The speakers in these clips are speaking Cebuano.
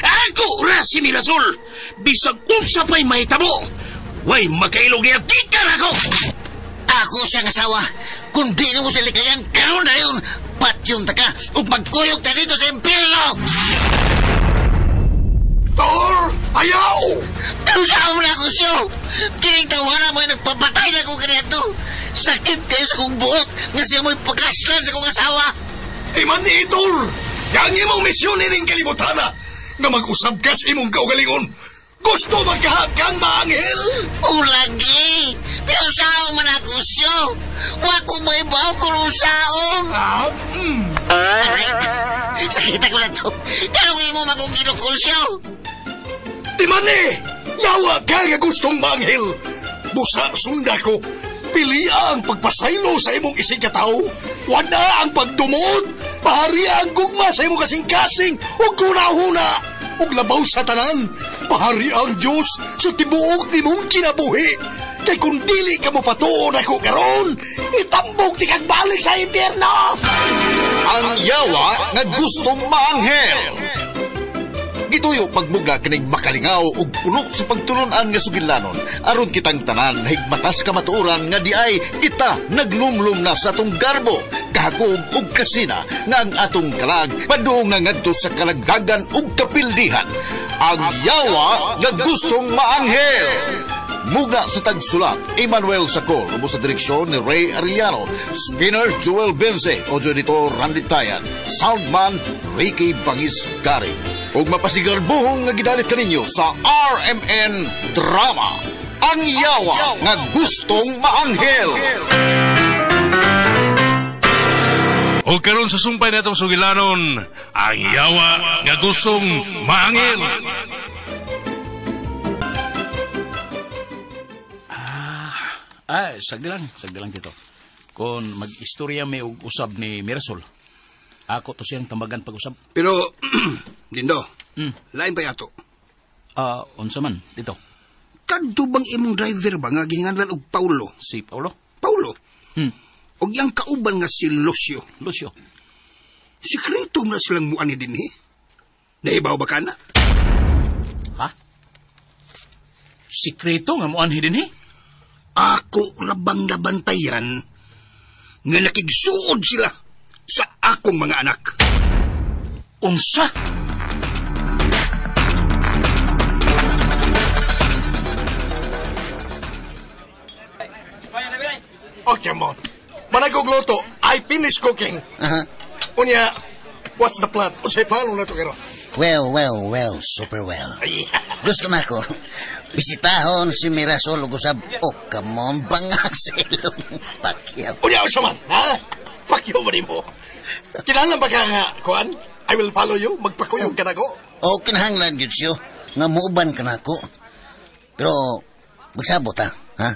Ako ra si Mirasol. Bisag unsa pa'y mahitabo. Way makailog niya gikan ako. Ako siyang asawa. Kung di mo siya likayan, karon na yun. Patyon ta ka ug magkuyog ta dito sa impyerno. Tor! Ayaw! Pero saan mo na ako siyo? Kining tawana mo'y nagpapatay na akong kaniadto. Sakit kayo sa kong buot nga siya mo'y pagkaslan sa kong asawa. Di man ni Tor! Yang imong misyon ining kalibutana nga mag-usab ka sa imong kaugalingon. Gusto magkahakang maanghel? O lagi! Pero saan man ako siyo? Wa ko may baw kung usaon. Ah, Aray! Sakit ako na to. Karong imo magong ginukol siyo. Di man ni! Yawa ka nga gustong maanghel. Busa sunda ko. Pilia ang pagpasaylo sa imong isig katawo. Wala ang pagdumot. Pahari ang gugma sa imong kasing-kasing ug kunahuna. Ug labaw sa tanan. Pahari ang Diyos sa tibuok nimong kinabuhi. Kay kung dili ka mo patuon ako karon, itambog di kag balik sa impyerno. Ang yawa nga gustong maanghel. Gituyo pagmugna kining makalingaw ug puno sa pagtulun-an nga sugilanon aron kitang tanan higmatas kamatuoran nga di ay kita naglumlum na sa atong garbo, kahakog ug kasina nga ang atong kalag padung na ngadto sa kalagdagan ug kapildihan. Ang yawa nga gustong maanghel. Mugna sa tagsulat, Emmanuel Sacol, ubos sa direksyon ni Ray Arellano, Spinner Joel Benze, audio editor Randy Tayan, soundman Ricky Bangis Garing. Ug mapasigarbuhong nga gidalit kaninyo sa RMN Drama, Ang Yawa nga Gustong Maanghel. O karon sa sumpay na itong sugilanon, ang yawa nga gustong maanghel. Ay, sagdi lang dito. Kung mag-istorya may og usab ni Mirasol, ako to siyang tambagan pag-usab. Pero, Dindo, lain pa yato. Unsa man, dito? Kadto bang imong driver ba nga gihinganlan og Paulo? Si Paulo? Paulo? Og iyang kauban nga si Lucio. Lucio? Sikreto na silang muan ni dinhi. Naibaw ba ka na? Ha? Sikreto nga muan ni dinhi? Ako labang nabantayan nga nakigsuod sila sa akong mga anak. Unsa? Okay, mon. Managog luto, I finish cooking. Uh-huh. Unya, what's the plan? Unsay plano na to karon? Well, super well. Gusto na ako. Bisitahon si Mirasol ug usab. Oh, come on, bangag sa ilong Pacquiao. Unya, unsa man, ha? Pacquiao ba nimo? Kinahanglan ba ka nga, kuan? I will follow you. Magpakuyog ka na ko. O, kinahanglan yun siyo. Nga muuban ka na ako. Pero, magsabot ha? Ha?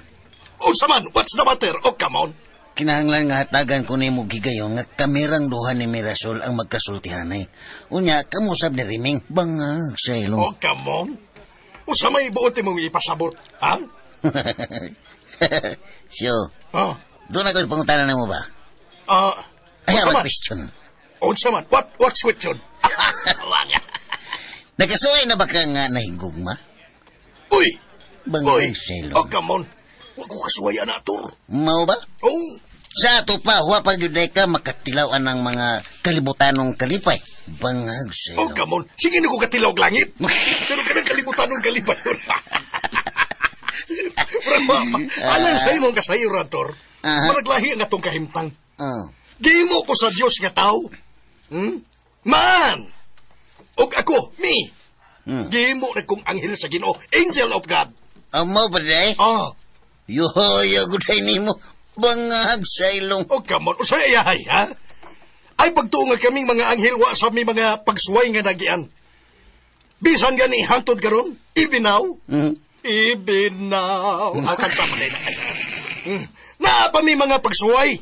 Unsa man, what's the matter? Oh, come on. Kinahanglan nga hatagan ko nimo gigayon nga kamirang duha ni Mirasol ang magkasultihanay. Unya, kamusab ni Riming. Bangag sa ilong. Oh, come on. Usa may buot imong ipasabot, ha? Siyo. Oh. Doon ako ipangutanan mo ba? I have a question. Unsa man? What question? Nakasuway na ba ka nga nahigugma? Uy! Bangag sa ilong. Oh, come on. Wa ko kasuway ana, Tor. Mao ba? Oh. Sa ato pa, wa pa gyud ka makatilaw ang mga kalibutanong kalipay. Bangag sa ilong. Oh, come on. Sige na ko katilaw og langit. Pero kanang kalibutanong kalipay. Alang sa imong kasayuran, Tor. Managlahi ang atong kahimtang. Gihimo ko sa Dios nga tao. Man! Og ako, me. Gihimo na kong anghel sa Ginoo, angel of God. Amo ba day? Ah. Yuhoy, guday nimo. Bangag sa ilong. Oh, come on. Usay ayahay, ha? Ay, pagtuo nga kaming mga anghel, wa sa mi mga pagsuway nga nagian. Bisan gani, hangtod karon, even now. Even now. Ang kanta pa na. Naa pa mi mga pagsuway.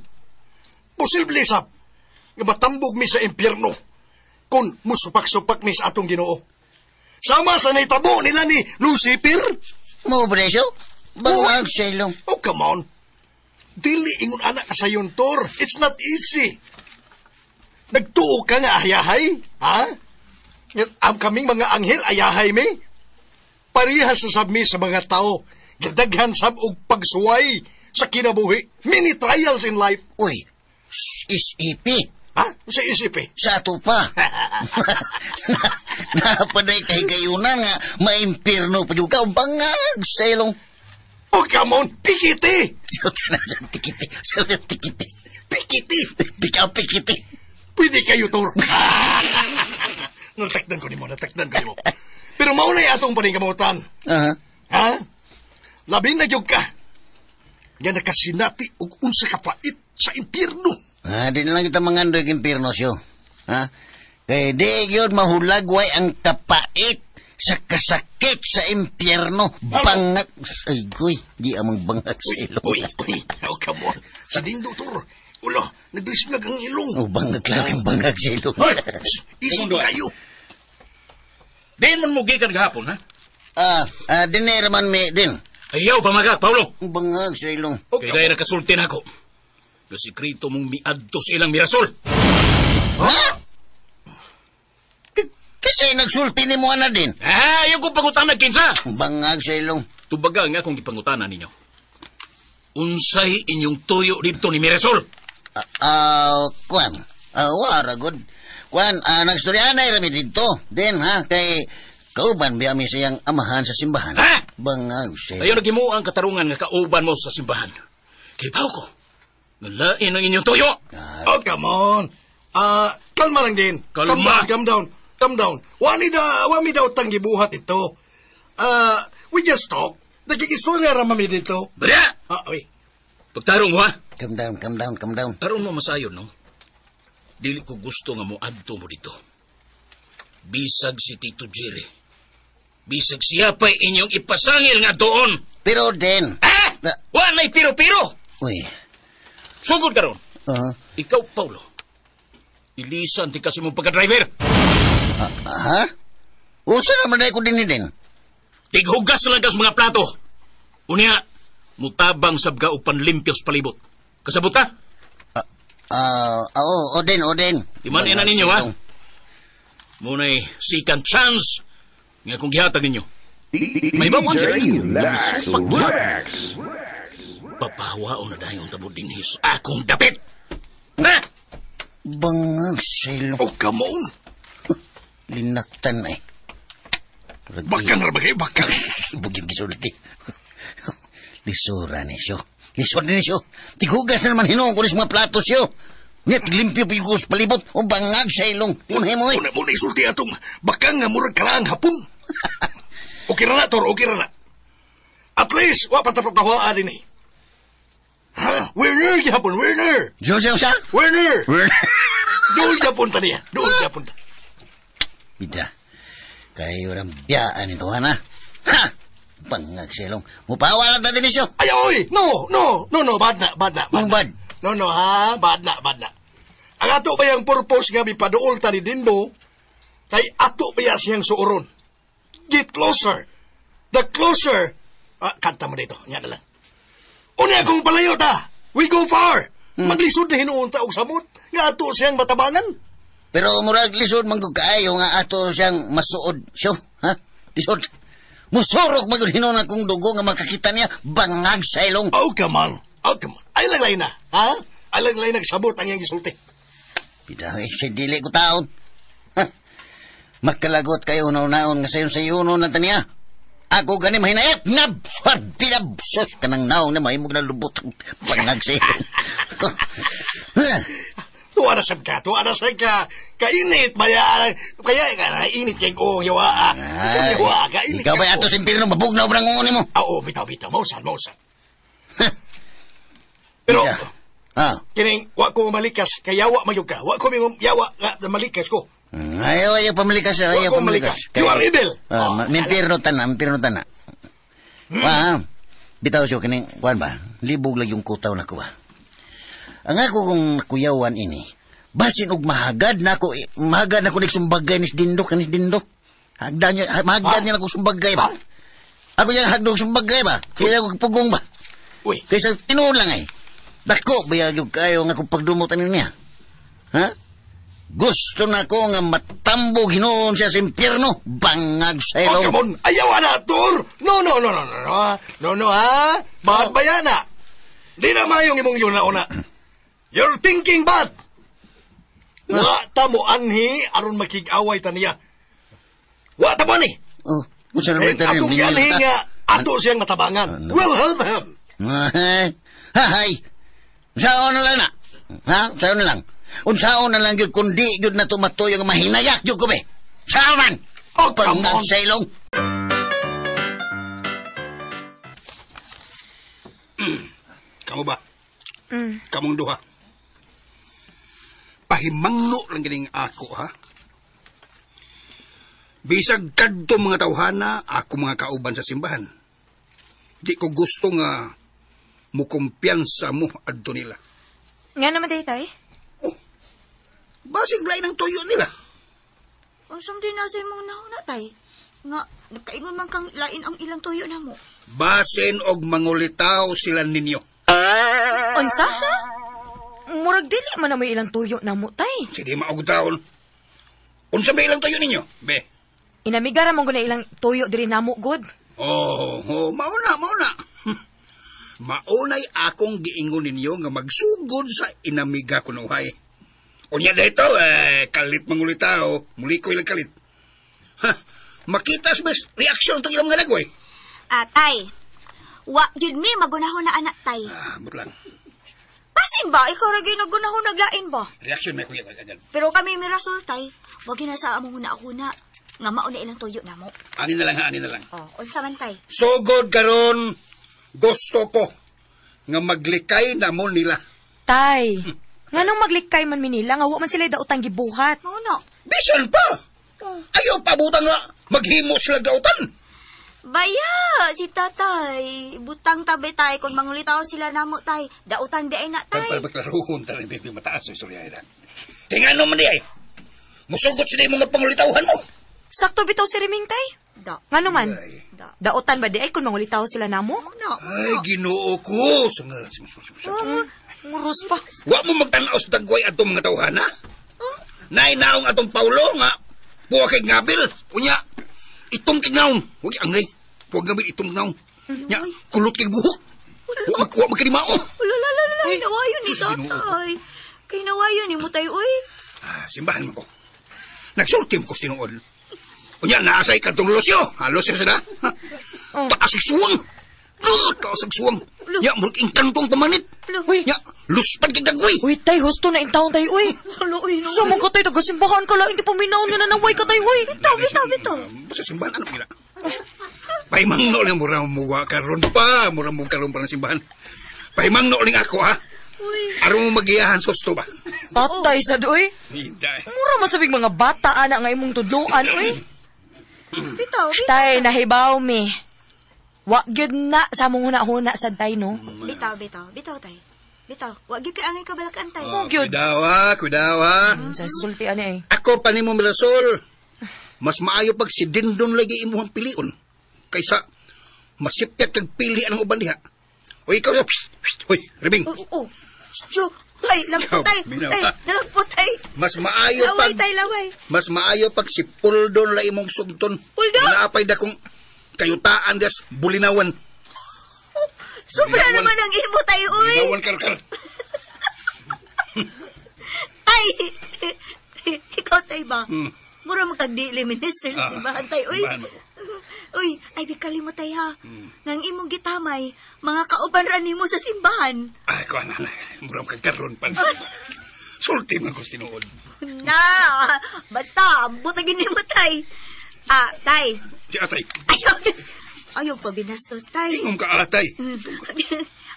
Posible sab nga matambog mi sa impyerno kung musupak-supak mi sa atong Ginoo. Sama sa naitabo nila ni Lucifer. Mo presyo? Bangag sa ilong. Oh, come on. Dili ingon anak ka sa Tor. It's not easy. Nagtuo ka nga ayahay? Ha? Ang kaming mga anghel, ayahay mi? Parehas sa sab mi sa mga tao. Gidaghan sab og pagsuway sa kinabuhi. Many trials in life. Uy, isip. Ha? Sa isip eh. Sa ato pa. Napaday kay gayuna nga maimpirno pa jud ka bangag sa ilong. Oh, come on! Pikiti! Tikiti. Tikiti. Pikiti! Pika pikiti. Pwede kayo, Tor. Natakdan ko nimo, natakdan ko nimo. Pero maunay atong paningkamutan. Aha. Ha? Labi na gyud ka. Nga nakasinati og unsa ka pait sa impyerno. Ah, di na lang kita mangandoy kay impirno siyo. Ha? Kay di gyud mahulagway ang kapait sa kasakit sa impyerno. Bangag. Ay, goy. Di amang bangag sa ilong. Uy, uy, oh, come on. Sa dindo, Tor. Ulo, naglisngag ang ilong. Oh, bangag lang ang bangag sa ilong. Hoy! Isog kayo. Diin man mo gikan gahapon, ha? Dinera man mi din. Ayaw pamagak, Paulo. Bangag sa ilong. Oh, Kay dahil nakasulti na ako. Kasikreto mong miadto sa ilang Mirasol. Ha? Kasi nagsulti ni mo na din. Ah, ayaw ko pangutana, kinsa. Bangag sa ilong. Tubaga nga akong gipangutana ninyo. Unsay inyong tuyo dito ni Mirasol? Kuan. Wara good. Kuan, nagstoryanay rami dito. Din, ha? Kay kauban biya mi siyang amahan sa simbahan. Ha? Bangag sa ilong. Ayaw nagimo ang katarungan nga kauban mo sa simbahan. Kay pao ko, ngalain ang inyong tuyo. Oh, come on. Kalma lang din. Kalma. Calm down, calm down. Calm down. Wami daw tang gibuhat ito. We just talk. Nagkikistorya ra mami dito. Bala! Uy. Pagtarong mo, ha? Calm down, calm down, calm down. Aron mo masayon, no? Dili ko gusto nga mo adto mo dito. Bisag si Tito Jerry. Bisag siya pa'y inyong ipasangil nga doon. Pero din. Ha? Wa na'y piro-piro. Uy. Sugod karon. Ikaw, Paulo. Ilisan ti kasi mong pagka-driver. Ha? Usa naman na ko din din. Tighugas lang kas mga plato. Unya, mutabang sabga o panlimpyos palibot. Kasabot ka? Oo, o din. Imanin na ninyo, ha? Muna'y second chance nga kung gihatag ninyo. May bawang DJ nga Lex misupak gihatag. Rex. Papahawao na dayon tabo dinhi sa akong dapit. Ha? Bangag sa ilong. Oh, come on. Linaktan eh. Bakang ra ba kayo? Bakang. Buging gisulti. Lisura ni siyo. Lisura ni siyo. Tighugas na naman hinuong ko ni sa mga plato siyo. Nya, tiglimpyo pa yung palibot. O bangag sa ilong. Unay mo eh. Una mo na isulti atong bakang nga murag kalaang hapon. Okay ra na, Tor. Okay ra na. At least, wa pa tapapahwaa din eh. Ha? Werner gihapon, Werner. Siyo, siyo, siya? Werner. Werner. Doon gihapon ta niya. Doon gihapon ta. Bida. Kayo orang biyaan ito, ha na? Ha? Bangag sa ilong. Mupawa lang ta din siyo. Ay, oy! No, no, no, no. Bad na, bad na. Bad Ang na. bad? No, no, ha? Bad na, bad na. Ang ato ba yung purpose nga mipaduol ta ni Dindo, kay ato ba siyang suuron. Get closer. The closer. Kanta mo dito. Nga na lang. Unya kung palayo ta. We go far. Maglisod na hinuon ta og samot. Nga ato siyang matabangan. Pero murag lisod man gud kaayo nga ato siyang masuod siyo, ha? Lisod. Musurok man gud hinuon akong dugo nga makakita niya bangag sa ilong. Oh, come on. Oh, come on. Ay lang lain na. Ha? Ay lang lain nagsabot ang iyang gisulti. Bida, eh, sa dili ko taon. Ha? Makalagot kayo naon nga sayon sayon na taniya. Ako gani mahinayat nab binab sus kanang naong na mahimog na lubot bangag sa ilong. Tuwa na sab ka, tuwa na sab ka. Kainit ba ya? Kaya ka init kay oh yawa. Ay, Yawa, kainit. ikaw ba ato sa impirno mabugnaw ba ng mo? Ah, oh, bitaw bitaw, mausan, mausan. Pero kining wa ko malikas kay yawa magyud ka. Wa ko mingom yawa nga malikas ko. Ayaw, ayaw pamalikas, ayaw Wa ko pamalikas. malikas. You are evil. Mimpirno tana, mimpirno tana. Wa, bitaw siyo kining kuan ba? Libog lang yung kutaw na ko ba. Ang ako kung nakuyawan ini, basin og mahagad na ako, mahagad na ko nagsumbagay ni Dindo, kanis Dindo. Hagdan niya, mahagdan niya na ko sumbagay ba? Ako niya hagdog sumbagay ba? Kaya ako pugong ba? Uy. Kaysa tinuod lang ay. Dako, bayag yung kayo nga kung pagdumutan niya. Ha? Gusto na ko nga matambog hinuon siya sa impyerno. Bangag sa Oh, ilong. come on. Ayaw, ana, Tor. No, no, no, no, no, no. No, no, ha? Bad ba yan, ha? Di na mayong imong yun na una. You're thinking bad. Wa ta mo anhi aron makig-away ta niya. Wa ta mo ani. Oh, unsa na Eh, ba atong gianhi nga ato siyang matabangan. We'll help him. Hay. Unsaon na lang na? Ha? Unsaon na lang? Unsaon na lang gyud kundi gyud na tumatuyo nga mahinayak gyud ko be. Sao man? Oh, come Bangag on. sa ilong. Kamu ba? Kamong duha. Pahimangno lang gining ako, ha? Bisag kadto mga tawhana, ako mga kauban sa simbahan. Di ko gusto nga mukumpiyansa mo adto nila. Nga naman day, tay. Oh, basig lain ang tuyo nila. Unsam din nasa imong nahuna, tay? Nga, nagkaingon man kang lain ang ilang tuyo na mo. Basin og mangulitaw sila ninyo. Unsa? Murag dili man na may ilang tuyo na mo, tay. Sige, maog taon. Unsa ba ilang tuyo ninyo? Be. Inamigara mo na ilang tuyo diri namo god. Oh, oh, mauna, mauna. Maunay akong giingon ninyo nga magsugod sa inamiga kunuhay. Unya dito, eh, kalit mangulitaw. Muli ko ilang kalit. Ha, makita sa best reaksyon itong ilang mga lagway. Ah, tay. Wa gyud mi magunahon na anak, tay. Ah, but lang. Pasin ba ikaw ra gyud nagunahon naglain ba? Reaksyon may kuya agad. Pero kami mi Rasol, tay. Wa gyud na sa among huna-huna nga mao na ilang tuyo namo. Ani na lang ha, ani na lang. Oh, unsa man tay? Sugod karon, gusto ko nga maglikay na mo nila. Tay, nganong maglikay man mi nila nga wa man sila daotang gibuhat. Mao na. Bisan pa! Ayaw pabutan nga, maghimo sila dautan. Baya, si tatay. Butang tabi tay kung mangulitaw sila namo tay. Dautan di ay na tay. Pagpaklaruhon ta rin hindi mataas sa istorya ila. Tingnan naman di ay. Musugot sila yung mga pangulitawhan mo. Sakto bitaw si Reming, tay. Da. Ngano man? Ay. Da. Daotan ba di ay kung mangulitaw sila namo? Mao na. Ay, ginoo ko. Sangal. Muros pa. Wa mo magtanaw sa dagway atong mga tawhana. Nainaong atong Paulo nga. Buwa kay ngabil. Unya, itong kinaong. Huwag angay. Buwa ngabil itong kinaong. Nya, kulot kay buhok. Wa magkuha magkalimao. Wala la la la, nawayon ni Sus, Ginoo ko. tatay. Kay nawayon ni mo tay uy. Ah, simbahan mo ko. Nagsulti mo ko sa tinuod. Unya, naasay ka tong losyo. Ha, losyo sila. Ha? Taas ang suwang. Taas ang suwang. Nya, murag ingkantong pamanit. Uy. Nya, luspad kay dagway. Uy, tay, husto na intawon tay, uy. Wala uy no. Sa mga tay, taga-simbahan ka lang, hindi paminaon nga nanaway ka tay, uy. Bitaw bitaw bitaw. Sa simbahan, ano gila? Pahimangno lang, mura mo karon pa. Mura mo karon pa ng simbahan. Pahimangno lang ako, ha? Aron mo magiyahan sa gusto ba? Tatay sad, uy. Hindi. Mura masabig mga bata, ana nga imong tudloan, uy. Bitaw bitaw. Tay, nahibaw mi. Wa gyud na sa among huna-huna sad tay, no? Bitaw bitaw bitaw tay. Bitaw. Wa gyud kay angay kabalakan tay. Oh, gyud. Kuidaw, ha? Kuidaw, ha? Sa sulti ani ay. Ako pa nimo Mirasol. Mas maayo pag si Dindon lagi imuhang pilion kaysa masipyat kag pili ang uban diha. O ikaw, psst, psst, hoy, Rebing. Oh, oh. Siyo. Ay, lagpo tay. Minaw, Ay, ha? nalagpo tay. Mas maayo Laway pag tay, laway. mas maayo pag si Puldon la imong sugton. Puldon? Naapay da kong kayutaan des bulinawan. Oh, sobra Linawan. naman ang imo tay, uy. Bulinawan karkar. Tay. Ikaw tay ba? Mura mo kag dili minister Ah, simbahan tay, uy. simbahan mo ko. Uy, ay di kalimot tay ha. Ngang imong gitamay, mga kauban ra nimo sa simbahan. Ay, kuan na. Mura kag karon pa. Sulti man ko sa tinuod. Na, basta ambot na gini mo tay. Ah, tay. Si atay, Ayaw, ayaw pa binastos tay. ingom ka atay.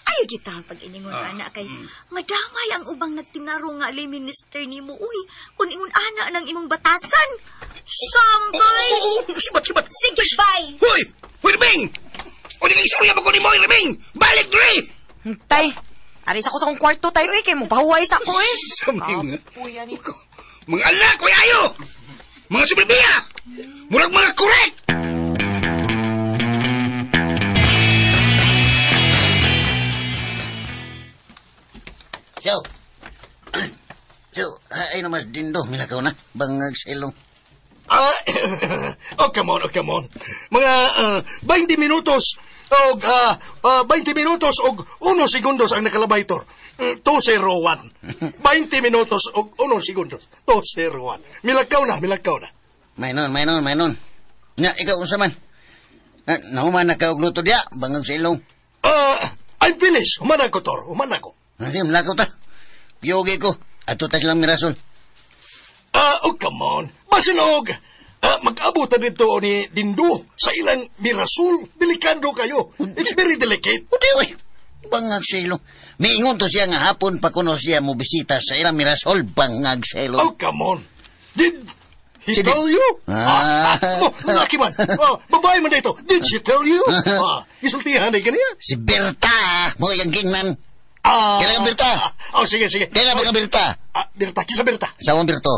Ayaw kita pag iningon ana kay madamay ang ubang nagtinaro nga lay minister nimo uy kun ingon ana ng imong batasan. Samang koy. Oo, oo, sibat, sibat. Sige, bye. Hoy! Hoy, Rebing! O di istorya pa ko ni mo, Rebing! Balik, Dre! Tay, aris ako sa akong kwarto tay, uy, kay mo pahuway sa ako, eh. Sa mga... Mga anak, way ayo! Mga subribiya! Murag mga korek! So, so, ay Ay namas dindo, milakaw na. Bangag sa ilong. Oh, come on, oh, come on. Mga 20 minutos og 20 minutos og 1 segundos ang nakalabay, Tor. 201. 20 minutos og 1 segundos. 201. Milakaw na, milakaw na. May nun, may nun, may nun. Nga, ikaw, unsa man? Nahuman na ka og luto diya, bangag sa ilong. I'm finished. Human ako, Tor. Human ako. Hindi, malakaw ta. Piyogi ko. Ato ta silang Mirasol. Oh, come on. Basinog! Mag-abot na dito ni Dindo sa ilang Mirasol. Delikado kayo. It's very delicate. Hindi, uy. Bangag sa ilong. Miingon to siya nga hapon pa kuno siya mo bisita sa ilang Mirasol. Bangag sa ilong. Oh, come on. Did he tell you? Laki man. Babae man dito. Did she tell you? Isultihan ay kaniya. Si Berta, mo iyang gingnan. Kailan ka Berta? Oh, sige, sige. Kailan ka Berta? Berta, kisa Berta. Sawang Berto.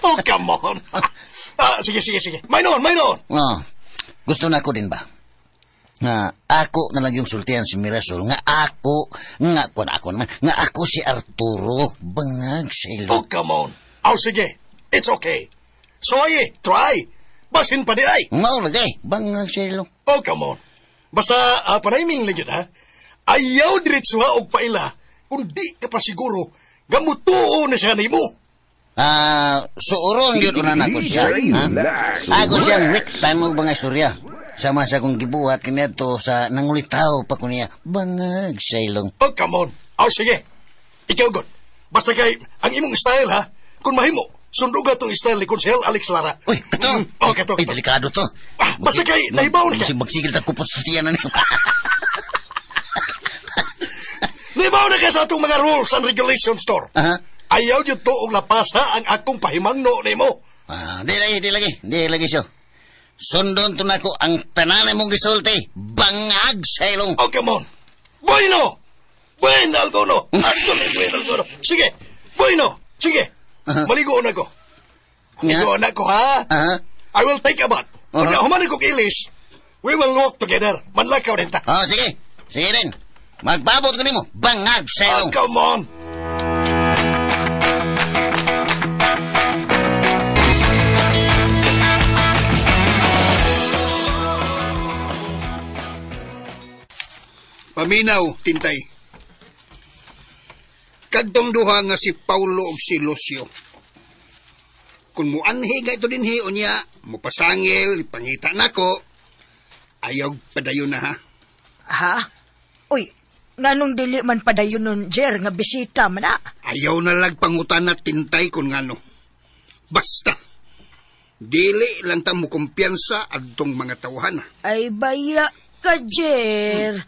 Oh, come on. Sige, sige, sige. May noon, may noon. Oh, gusto na ako din ba? Nga ako na lang yung sultihan si Mirasol. Nga ako, nga ako na ako naman. Nga ako si Arturo. Bangag sa ilong. Oh, come on. Oh, sige. It's okay. So, ay, try. Basin pa di ay. Mao lagay. Bangag sa ilong. Oh, come on. Basta, panayming lang yun, ha? Ayaw diretsuha og paila kung di ka pa siguro gamutuo na siya nimo. Suuron yun una na ko siya. Ha? Ako siyang weak time og mga istorya. Sama sa akong gibuhat kaniadto sa nangulitaw pa ko niya. Bangag sa ilong. Oh, come on. Oh, sige. Ikaw, God. Basta kay ang imong style, ha? Kung mahimo, sunduga tong style ni Konsehal Alex Lara. Uy, kato. Oh, kato. Ay, delikado to. Basta kay nahibaw na ka. Magsigil ta kupot sa tiyan na niyo. Nahibaw na ka sa atong mga rules and regulations, Tor. Uh-huh. Ayaw yun to og lapasa ang akong pahimangno nimo. Di lagi, di lagi. Di lagi siyo. Sundon to nako ang tanan mong gisulti. Bangag sa ilong. Oh, come on. Bueno! Bueno, alguno. Bueno, alguno. Sige. Bueno. Sige. Uh-huh. Maligo na ko. Maligo na ko, ha? Uh-huh. I will take a bath. Uh-huh. Kung humanin kong ilis, we will walk together. Manlakaw rin ta. Oh, sige. Sige rin. Magbabot ko nimo. Bangag sa ilong. Oh, come on. Paminaw, Tintay. Kadtong duha nga si Paulo ug si Lucio. Kung muanhi nga ito dinhi unya, mupasangil, pangita nako. Ayaw padayon na, ha? Ha? Uy, nganong dili man padayon nun, Jer, nga bisita man na? Ayaw na lag pangutan na, Tintay, kung ngano. Basta, dili lang ta mo kumpiyansa adtong mga tawhan. Ay, baya ka, Jer.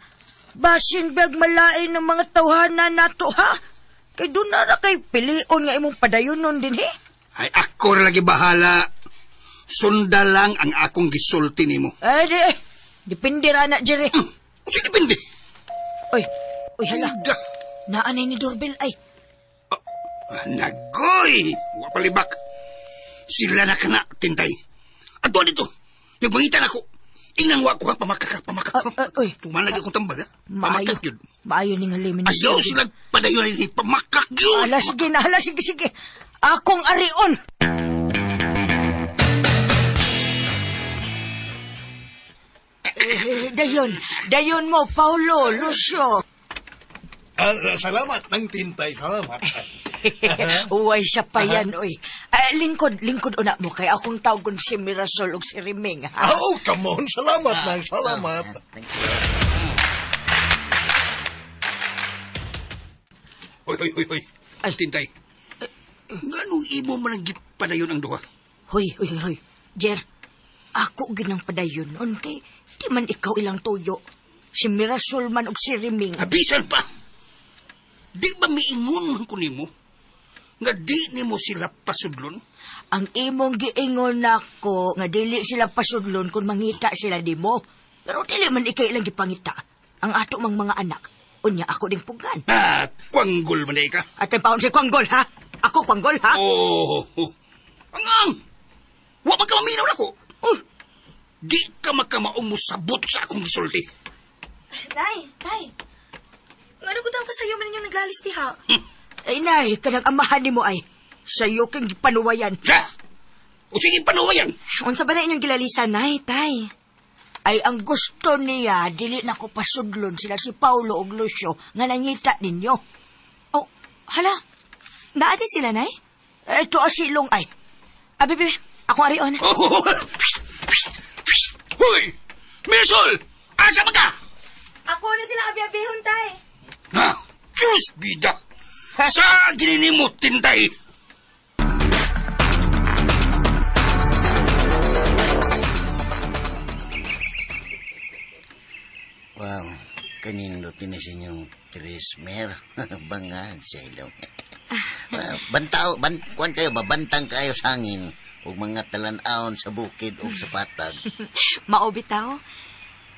Basin bag malain ng mga tawhana nato, ha? Kay doon na ra kay pilion nga imong padayon nun din, he? Ay, ako ra lagi bahala. Sunda lang ang akong gisulti nimo. Ay, di, eh. Depende ra na, Jerry. Sige, depende. Uy, uy, hala. Naanay ni doorbell, ay. Nagoy! Wa palibak. Sila na ka na, Tintay. Ato dito. Yung pangitan ako. Inang wa ko ha, pamakak, pamakak. Uy. Tumanag akong tambag, ha? Pamakak yun. Maayo ni nga limin. Ayaw sila padayon ni pamakak yun. Ala, sige na, hala, sige, sige. Akong arion. Dayon, dayon mo, Paulo, Lucio. Salamat ng Tintay, salamat. Uway siya pa yan, uy. Lingkod, lingkod una mo kay akong tawgon si Mirasol ug si Riming, ha? Oh, come on. Salamat, nang. Salamat. Hoy, hoy, hoy, hoy. Ay. Tintay. Nganong imo man ang gipadayon ang duha? Hoy, hoy, hoy. Jer, ako ginang padayon nun kay di man ikaw ilang tuyo. Si Mirasol man ug si Riming. Abisan pa. Di ba miingon man ko nimo? Nga di nimo sila pasudlon? Ang imong giingon nako nga dili sila pasudlon kung mangita sila nimo. Pero dili man ikay ilang gipangita. Ang ato mang mga anak. Unya ako ding puggan. Ah, kwanggol man ka. At paon si kwanggol, ha? Ako kwanggol, ha? Oh, oh. Angang! Wa man ka maminaw nako. Oh. Di ka makamaong mosabot sa akong gisulti. Nay, tay. Ngano ko tang pasayo man ninyong naglalisti ha? Ay, nay, kanang amahan nimo ay. Sayo kang gipanuwayan. Sa? O sige, panuwayan. Unsa ba na inyong gilalisan, nay, tay? Ay, ang gusto niya, dili na ko pasudlon sila si Paulo ug Lucio nga nangita ninyo. Oh, hala. Naadi sila, nay? Ito asilong ay. Abi, bi, ako arion. Oh, Hoy! Mirasol! Asa ba ka? Ako na sila abi-abihon, tay. Ha? Diyos, bida! Sa gininimot, tintay! Wow, kanindot din sa inyong Trismer. Bangag sa ilong. Bantaw, kuan kayo, babantang kayo sa hangin ug mga talan-aon sa bukid ug sa patag. Mao bitaw.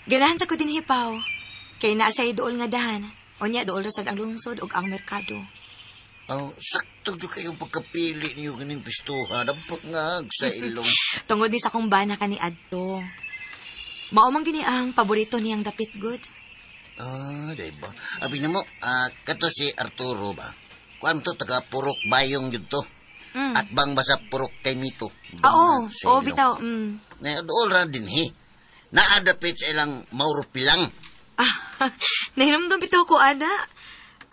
Ganahan sa ko din hipaw. Kay naa say duol nga dahan. Unya duol ra sad ang lungsod ug ang merkado. Oh, sakto jud kayo pagkapili niyo ganing pistuhan. Ang bangag sa ilong. Tungod ni sa akong bana kani adto. Mao man gini ang paborito niyang dapit good. Ah, di ba? Abi na mo, kato si Arturo ba? Kuan to, taga Purok Bayong yun to. Mm. At bang basa Purok kay Mito. Ah, oo, oo bitaw. Mm. Na, dool ra din he. Naadapit sa ilang Mauro Pilang. Ah, nahinumdum bitaw ko, ana.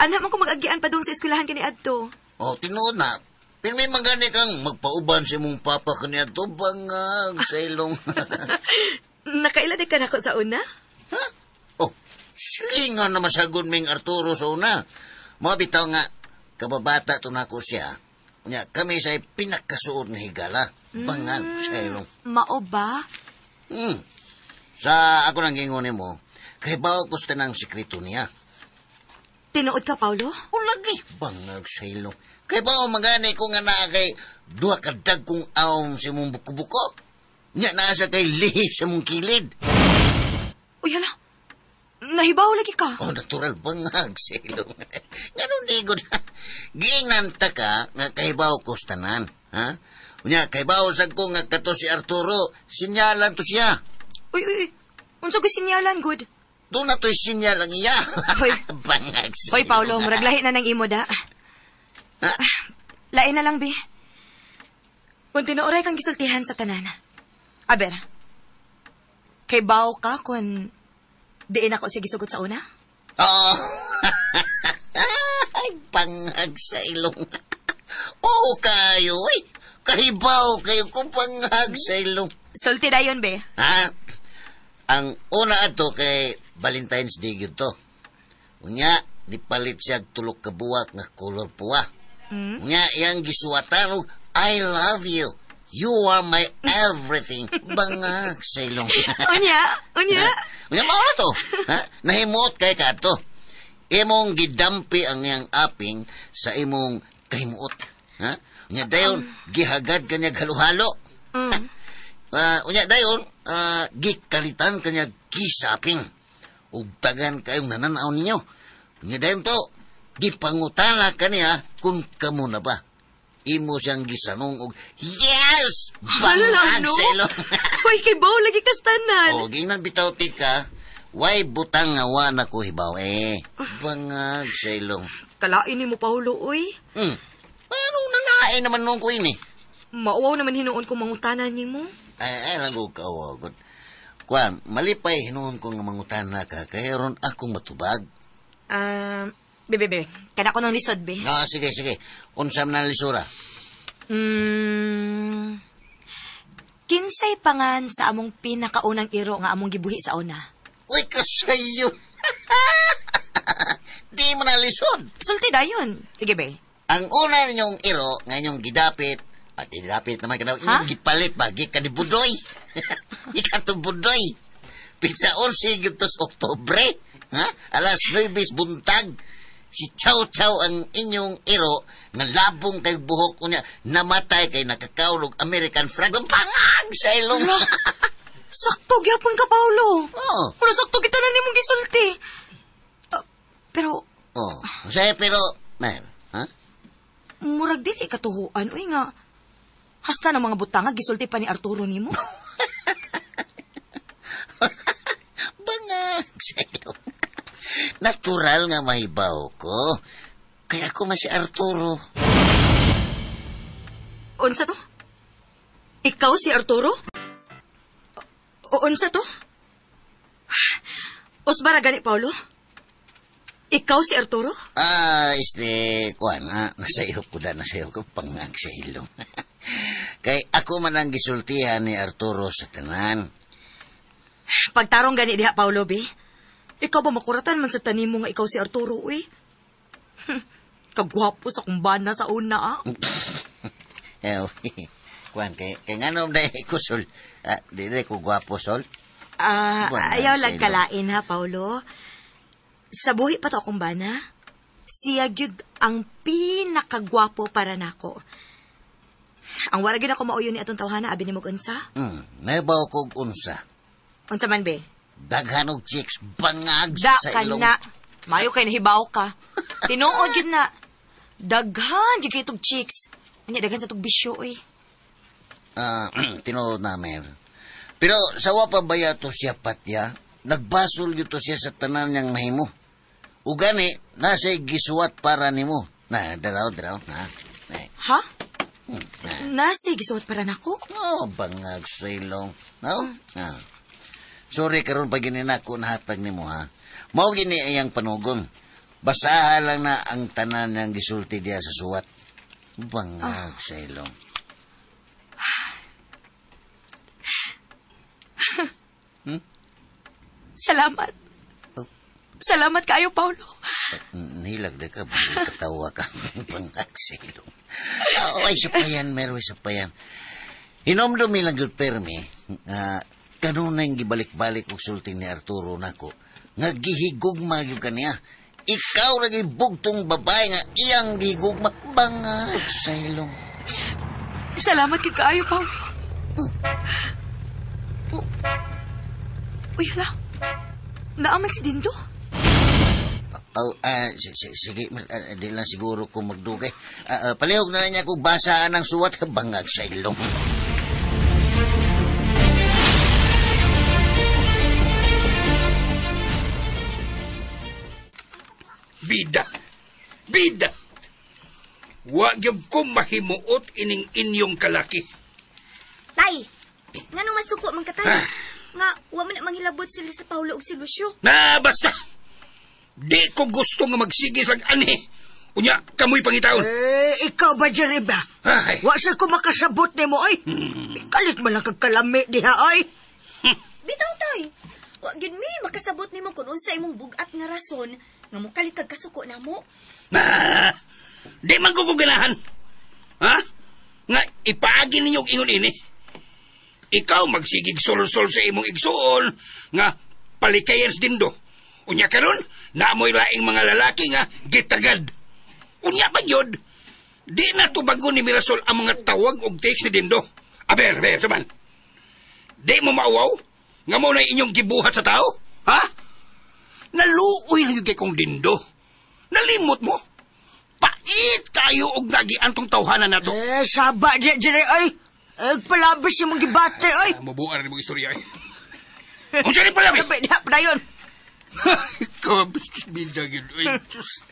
Ana man ko mag-agian pa dong sa eskwelahan kani adto. Oh, tinuod na. Pero may magani kang magpauban sa imong papa kani adto bangag sa ilong. Nakaila di ka nako sa una? Ha? Oh, silingan na masagod ming Arturo sa una. Mga bitaw nga, kababata to nako siya. Unya, kami sa pinakasuot nga higala. Bangag sa ilong. Mao ba? Hmm. Sa ako nang gingon mo, kay bao ko sa tanang sikreto niya. Tinuod ka, Paulo? O lagi, bangag sa ilong. Kay bao magani ko nga naa kay duha ka dagkong awom sa imong buko-buko. Nya naa sa kay lihi sa mong kilid. Uy, hala. Nahibaw lagi ka. Oh, natural bangag sa ilong. Ganun di ko na. Giingnan ta ka nga kahibaw ko sa tanan. Ha? Unya, kahibaw sad ko nga kato si Arturo, sinyalan to siya. Uy, uy, uy. Unsa ko sinyalan, good? Doon na to'y sinyal ang iya. Hoy. Bangag sa Hoy, Paulo, ilong. murag lahi na ng imo da. Ha? Lain na lang, bi. Kung tinuoray kang gisultihan sa tanan. Aber, kay bao ka kung diin ako siya gisugot sa una? Oo. Ay, bangag sa ilong. Oo kayo, eh. Kahibaw kayo kung bangag sa ilong. Sulti dayon, be. Ha? Ang una ato kay Valentine's Day yun to. Unya, nipalit siya tulok kabuwak nga color puwa. Unya, iyang gisuwatan og I love you. You are my everything. Bangag sa ilong. Unya, unya. Unya, mao na to. Ha? Nahimuot kay ka ato. Imong gidampi ang iyang aping sa imong kahimuot. Ha? Unya, dayon, gihagad kanya halo-halo. Unya, dayon, gikalitan kanya kisaping. Ug tagan kayong nananaw ninyo. Unya, dayon to, gipangutana kaniya kung kamo na ba. Imo siyang gisanong og yes! Hala, Bangag no? sa ilong. Hoy, kay bao lagi kastanan. O, gingnan bitaw ti ka, way butang nga wa na ko hibaw eh. Bangag sa ilong. Kalain ni mo, Paulo, uy. Paano nalain naman noon ko ini? Mauwaw naman hinuon kong mangutanan ni mo. Ay, ay lang ko kawagot. Kuan, malipay hinuon ko nga mangutana ka, kaya ron akong matubag. Be, be, be. Kana ko ng lisod, be. No, sige, sige. Unsa man ang lisura? Kinsay pangan sa among pinakaunang iro nga among gibuhi sa una? Uy, kasayo! Di mo na lisod. Sulti dayon. Sige, be. Ang una ninyong iro, nga inyong gidapit, at gidapit naman ka na, inyong gipalit ba, gikan ni Budoy. Gikan to Budoy. Pizza 11 gitos Oktobre, ha? Alas 9 buntag. Si Chow Chow ang inyong iro nga labong kay buhok unya namatay kay nakakaulog American frog. Pangag sa ilong. Sakto gyapon ka, Paulo. Oo. Wala sakto kita na nimong gisulti. Pero Oh, saya pero man, ha? Murag dili katuhuan uy nga. Hasta ng mga butanga gisulti pa ni Arturo nimo. Bangag sa ilong. Natural nga mahibaw ko. Kaya ako man si Arturo. Unsa to? Ikaw si Arturo? Unsa to? Usbara gani, Paulo? Ikaw si Arturo? Kuan, nasa iyo ko na, nasa iyo ko, pangag sa ilong. Kay ako man ang gisultihan ni Arturo sa tanan. Pagtarong gani diha, Paulo, be. Ikaw ba makuratan man sa tanim mo nga ikaw si Arturo, uy? Kagwapo sa kumbana sa una, ah. Kuan, kay nganom dahil ko, Sol. Di ko gwapo, Sol. Ayaw lang kalain, ha, Paulo. Sa buhi pa to akong bana, siya gyud ang pinakagwapo para nako. Ang wala gyud ako mauyon ni atong tawhana, abi ni mo unsa? Nabaw kog unsa. Unsa man, be? Daghan og chicks, bangag da sa ilong. Da ka na. Mayo kay nahibaw ka. Tinuod gyud na. Daghan gyud kay tog chicks. Unya daghan sa tog bisyo, oy. Tinuod na, Mer. Pero sawa pa baya to siya patya, nagbasol gyud to siya sa tanan niyang nahimo. Ugani, nasa gisuwat para nimo. Na, daraw, na. Ha? Nasa gisuwat para nako? Oh, bangag sa ilong. No? Sorry, karon pag gininako nahatag nimo, ha? Mao gini ayang panugon. Basaha lang na ang tanan niyang gisulti diya sa suwat. Bangag sa ilong. Salamat. Oh. Salamat kayo, Paulo. Nilag na ka, katawa ka. Bangag sa ilong. Ay, isa pa yan, meron isa pa yan. Hinomdumi lang yun, permi, kanunay gibalik-balik og sulti ni Arturo nako, nga gihigugma yun kaniya. Ikaw lagi bugtong babae nga iyang gihigugma. Bangag sa ilong. Salamat kay kaayo, Paulo. Uy, hala. Naaman si Dindo. Sige, di lang siguro kung magdugay. Palihog na lang niya kung basaan ang suwat, bangag sa ilong. Bida! Bida! Wa gyud ko mahimuot ining inyong kalaki. Tay, ngano masuko man ka, tay? Nga, wa man manghilabot sila sa Paulo ug si Lucio. Na, basta! Di ko gusto nga magsigis lang anhi. Unya, kamoy pangitaon. Eh, ikaw ba, Jerry ba? Ay. Wa sa ko makasabot nimo, oy. Kalit man lang kagkalami diha, oy. Bitaw, tay. Wa gyud mi makasabot nimo kun unsa imong bug-at nga rason nga mokalit kag kasuko namo. Na, di man ko ganahan. Ha? Nga ipaagi ninyo og ingon ini. Ikaw magsigig sulsol sa imong igsuon nga palikayan sa Dindo. Unya karon, naamoy laing mga lalaki nga gitagad. Unya pa gyud, di na tubagon ni Mirasol ang mga tawag og text ni Dindo. Aber, saman. Di mo mauwaw nga mo na inyong gibuhat sa tao? Ha? Naluoy lang yun kay kong Dindo. Nalimot mo. Pait kayo og nagian tong tawhanan nato. Eh, saba, Jerry, oy. Palabis yung mga gibate, oy. Mabuan rin mong istorya, eh. Unsa ni palabi? Diha, padayon. Ikaw, bida yun. Ay, Diyos.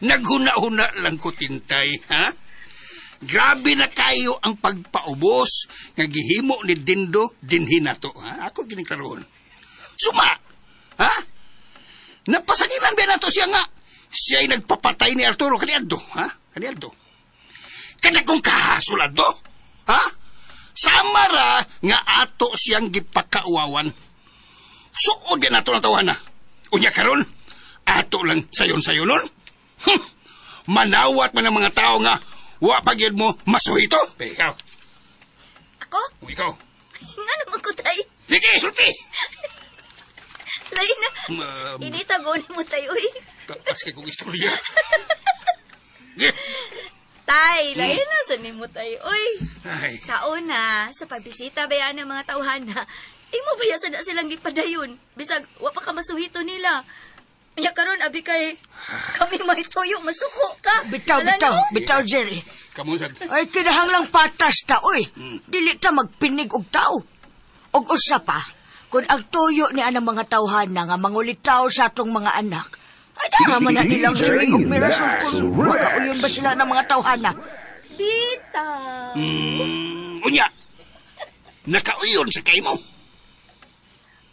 Naghuna-huna lang ko, Tintay, ha? Grabe na kayo ang pagpaubos nga gihimo ni Dindo dinhi nato, ha? Ako gining klarohon. Suma, ha? Napasagilan ba nato siya nga? Siya'y nagpapatay ni Arturo kaniadto, ha? Kaniadto. Kada kong kahasol adto, ha? Samara nga ato siyang gipakauwawan. Suod din ato natawa na. Unya karon, ato lang sayon-sayon nun. Manawat man ang mga tao nga wa pa gyud mo masuhito. Eh, ikaw. Ako? O, ikaw. Ngano man ko, tay? Sige, sulti. Lain na. Inita mo ni mo, tay, uy. Taas kay kong istorya. Sige. Tay, lain na sa nimo, tay, uy. Ay. Sa una, sa pagbisita ba yan ang mga tawhana, imo ba yan sa silang gipadayon? Bisag, wa pa ka masuhito nila. Nya karon abi kay kami may tuyo masuko ka. Bitaw, Wala, bitaw, no? bitaw, Jerry. Kamu sad. Ay, kinahanglang patas ta, oy. Dili ta magpinig og tao. Og usa pa, kung ang tuyo ni anang mga tawhana nga mangulitaw sa atong mga anak, Ay, dara man na nilang Jerry og Mirasol kung makauyon ba sila ng mga tawhana. Bitaw. Unya, nakauyon sa kay mo.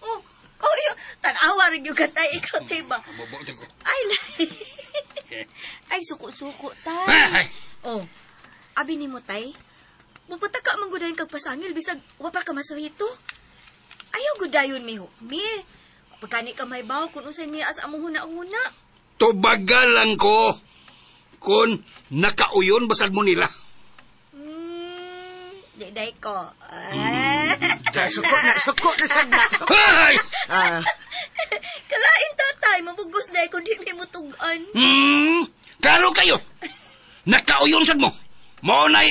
Oh, kauyon. Tanawa rin yung katay. Ikaw, tay ba? Ay, lay. Ay, suko-suko, tay. Oh, abi ni mo, tay. Mupunta ka manggudayon kag pasangil, bisag wapa ka masuhito. Ayaw gudayon, miho. Mi, pagkani ka may baw, kung unsay niya as among huna-huna. Tubagalan ko kung nakauyon basad mo nila. Di ko. Suko na, suko na sad na. Ay! Kalain, tatay, mabugos na kung di may mutugan. Klaro kayo. Nakauyon sad mo. Mao na'y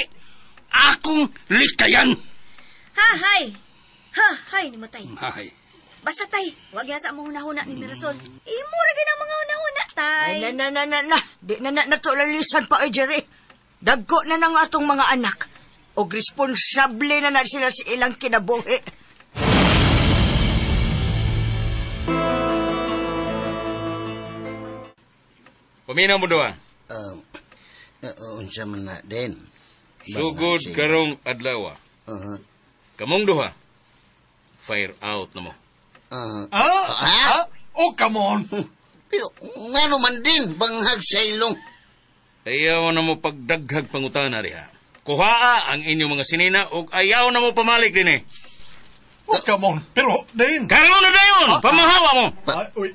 akong likayan. Ha, hay. Ha, hay, ni mo, tay. Hay. Basta, tay, wag yan sa among hunahuna ni Mirasol. Imo ra gyud ang mga hunahuna, tay. Ay, na, na, na, na. Di na na natulalisan pa, ay, Jerry. Dagko na ng atong mga anak. Og responsable na na sila sa ilang kinabuhi. Paminaw mo doa. Unsa man na din. Sugod karong adlaw. Kamong duha. Fire out na mo. Oh, come on. Pero ngano man din banghag sa ilong. Ayaw na mo pagdaghag pangutana diha. Kuhaa ang inyong mga sinina ug ayaw na mo pamalik din eh. Oh, come on. Pero, din. Karoon na dayon! Pamahawa mo!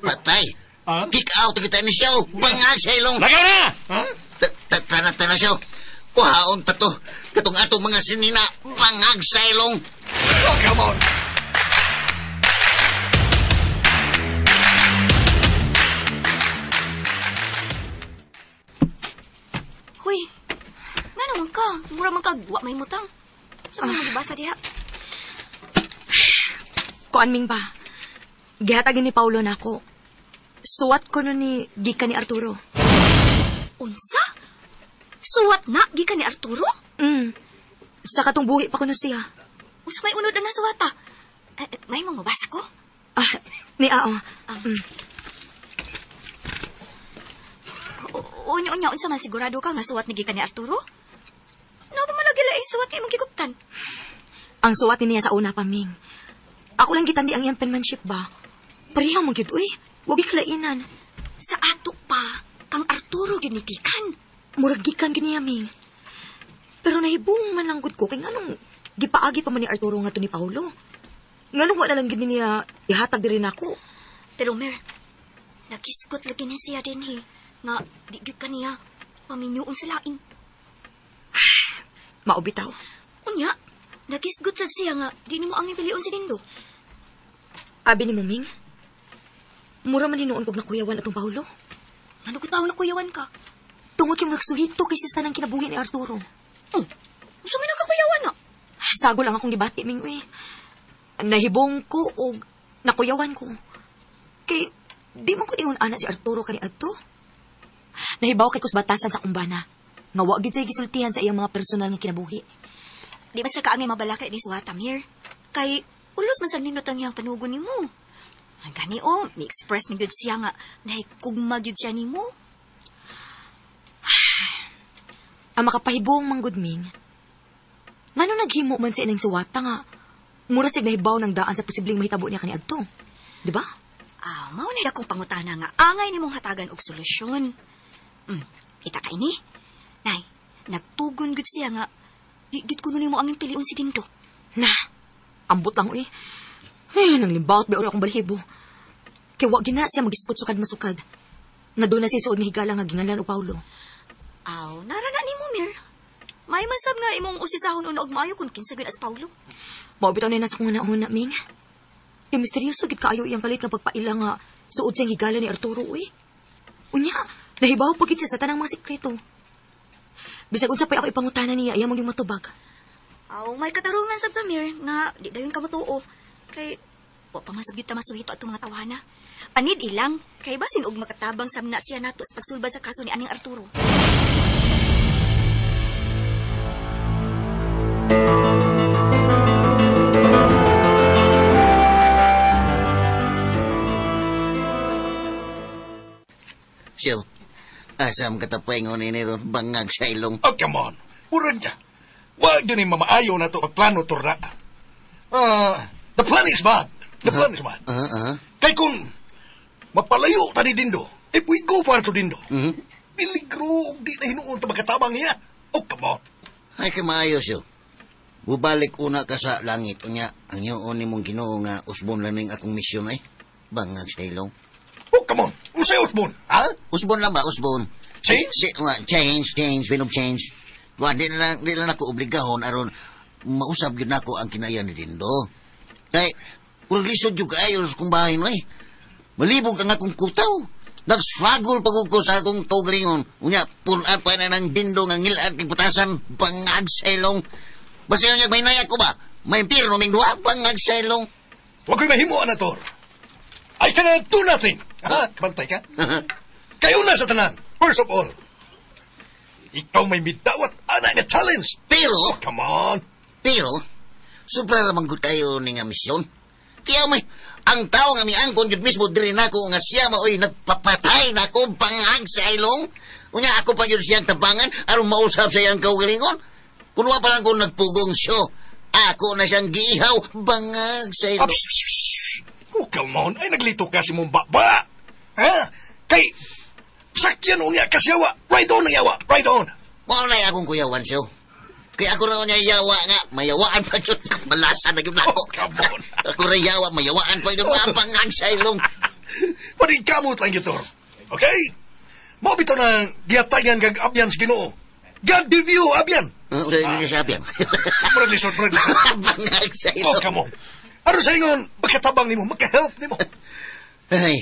Patay. Kick out kita ni siya. Banghag sa ilong. Lagaw na! Tana, tana siya. Kuhaon ta to. Katong atong mga sinina. Bangag sa ilong. Oh, come on. Huy, nga naman ka. Mura man ka, wa may mutang. Sa mga magibasa diha. Kuan ming ba? Gihatag ni Paulo na ako. Suwat ko nun ni gikan ni Arturo. Unsa? Suwat na gikan ni Arturo? Sa katong buhi pa ko na siya. Usa may unod na suwata. May mga mabasa ko? Ni ao. Unya-unya, unsa man sigurado ka nga suwat ni gikan ni Arturo? No pa man lagi laing suwat kay imong giguptan. Ang suwat ni niya sa una pa, Ming. Ako lang gitandi ang iyang penmanship ba? Pareha mong gyud, uy. Wag iklainan. Sa ato pa, kang Arturo gyud ni gikan. Murag gikan gyud niya, Ming. Pero nahibong man lang gud ko kay nganong gipaagi pa man ni Arturo nga to ni Paulo. Nganong wala lang gyud niya ihatag diri nako. Pero Mer, nagisgot lagi ni siya dinhi nga di gyud kaniya paminyuon sa lain. Mao bitaw. Unya, nagisgot sad siya nga di nimo ang ipilion si Dindo. Abi ni mo, Ming? Mura man hinuon kog nakuyawan atong Paulo. Ano ko taong nakuyawan ka? Tungod kay magsuhito kay sa tanang kinabuhi ni Arturo. Oh, usa may nagkakuyawan na. Sago lang akong gibati, Ming, uy. Nahibong ko og nakuyawan ko. Kay di man ko ingon ana si Arturo kani adto. Nahibaw kay kusbatasan sa kumbana. Nga wa gid siya gisultihan sa iyang mga personal nga kinabuhi. Di ba sa kaangay mabalaka ni Suwata, Mir? Kay ulos man sa nindot ang iyang panugon nimo. Gani o, mi express ni gud siya nga nahikugma gyud siya nimo. Ang makapahibong manggod, Ming. Ngano naghimo man siya ning suwata nga mura sig nahibaw ng daan sa posibleng mahitabo niya kaniadto. Di ba? Ah, mao na akong pangutana nga angay nimong hatagan og solusyon. Ita kay ni. Nay, nagtugon gud siya nga di gud kuno nimo ang pilion si Dindo. Na, ambot lang uy. Ay, nang limbaot ba akong balhibo. Kay wa gina siya magiskot sukad masukad. Nga doon na siya suod nga higala nga gingalan o Paulo. Aw, nara na nimo, Mir. May masab nga imong usisahon una og maayo kun kinsa gyud as Paulo. Mao bitaw na nasa kong una Ming. Kay misteryoso gid kaayo iyang kalit nga pagpaila nga suod siyang higala ni Arturo uy. Unya, nahibaw pa gid siya sa tanang mga sikreto. Bisag unsa pa'y ako ipangutana niya, iya mong yung matubag. Aw, may katarungan sab ka, Mir, nga di dayon ka motuo. Kay wa pa man sab gyud ta masuhito atong mga tawhana. Panid ilang, kay basin og makatabang sab na siya nato sa pagsulbad sa kaso ni aning Arturo. Asa ang katapay ngon ini ron bangag sa ilong. Oh, come on. Murag ka. Wag yun yung mamaayo na to pagplano, Tor na. The plan is bad. The plan is bad. Kay kung mapalayo ta ni Dindo, if we go far to Dindo, peligro og di na hinuon ta makatabang niya. Oh, come on. Ay, kay maayo siyo. Bubalik una ka sa langit. Unya, ang yoon ni mong Ginoo nga usbon lang ning akong misyon ay. Bangag sa ilong. Oh, come on. Usay usbon, ha? Usbon lang ba? Usbon. Change? Si, change, change, will of change. Wa, di lang ako obligahon aron mausab gyud nako ang kinaiyan ni Dindo. Kay, murag lisod gyud kaayo sa kong bahay no eh. Malibog ang akong kutaw. Nag-struggle pa ko sa akong kaugalingon. Unya, punan pa na ng Dindo nga ngilad kay putasan, bangag sa ilong. Basta yun may naya ko ba? May impyerno ming duha, bangag sa ilong. Huwag ko'y mahimo, Anator. I cannot do nothing. Ha? Kabantay ka? Kayo na sa tanan. First of all, ikaw may midawat ana nga challenge. Pero, Oh, come on. Pero, sobra ramang gud kayo ni nga misyon. Kaya may, ang tao nga miangkon jud mismo diri nako nga siya maoy nagpapatay nako bangag sa ilong. Unya ako pa jud siyang tabangan aron mausab sa iyang kaugalingon. Kun wa pa lang kung nagpugong siyo, ako na siyang giihaw bangag sa ilong. Ah, psh, psh, psh. Oh, come on. Ay, naglito ka si mong baba. Ha? Kay, sakyan unya ka siyawa. Ride on ang yawa. Ride on. Mao na akong kuyawan siyo. Kaya ako na niya yawa nga, mayawaan pa jud. Malasa na jud nako. Oh, come on. Ako ra yawa, mayawaan pa jud bangag sa ilong. Paningkamot lang ito. Okay? Mo bitaw na gihatagan kag abyan sa Ginoo. God give you abyan. Uh, sa abyan. Murag lisod, murag lisod. Bangag sa ilong. Oh, come on. Aron sa ingon, magkatabang nimo, magka-help nimo. Ay,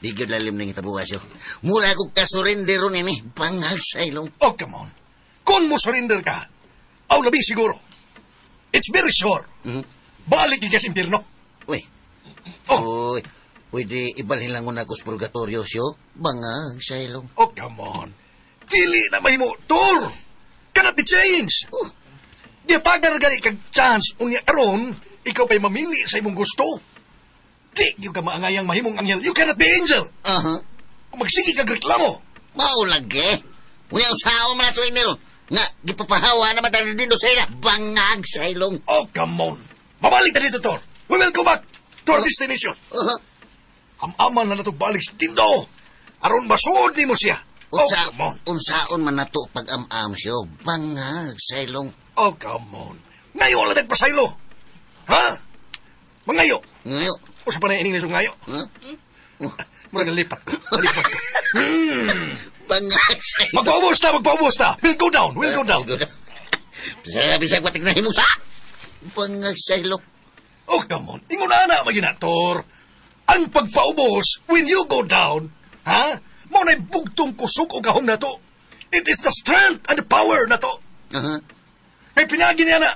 di gyud lalim ning hitabuha siyo. Mura ako kasurrender ron ini, bangag sa ilong. Oh, come on. Kung mo surrender ka, aw labi siguro. It's very sure. Balik ka sa impyerno. Uy. Oh. Uy, pwede ibalhin lang ko sa purgatorio siyo. Bangag sa ilong. Oh, come on. Dili na mahimo, Tor. Cannot be changed. Oh. Gihatagan gani kag chance unya karon ikaw pa'y mamili sa imong gusto. Di gyud ka maangayang mahimong anghel. You cannot be angel. Kung magsige kag reklamo. Mao lagi. Unya usaon man ato ini ron. Nga, gipapahawa naman tayo dito sa ila. Bangag sa ilong. Oh, come on. Mabalik na dito, Tor. We will go back to our destination. Am-aman na nato balik sa Dindo. Aron masuod nimo siya. Oh, Unsa, come on. Unsaon man nato pag-am-am siyo. Bangag sa ilong. Oh, come on. Ngayo lang nagpasaylo. Ha? Mangayo. Ngayo. Usa pa na ining nisong ngayo. Huh? Murag nalipat ko. Nalipat ko. Bangag sa ilong. Magpaubos na, magpaubos na. We'll go down, we'll go down. We'll go down. Bisag, bisag, watik na himong sa. Bangag sa ilong. Oh, come on. Ingon na maginator. Ang pagpaubos, when you go down, ha? Mao na'y bugtong kusog o gahom na to. It is the strength and the power na to. Kay pinagi niya na,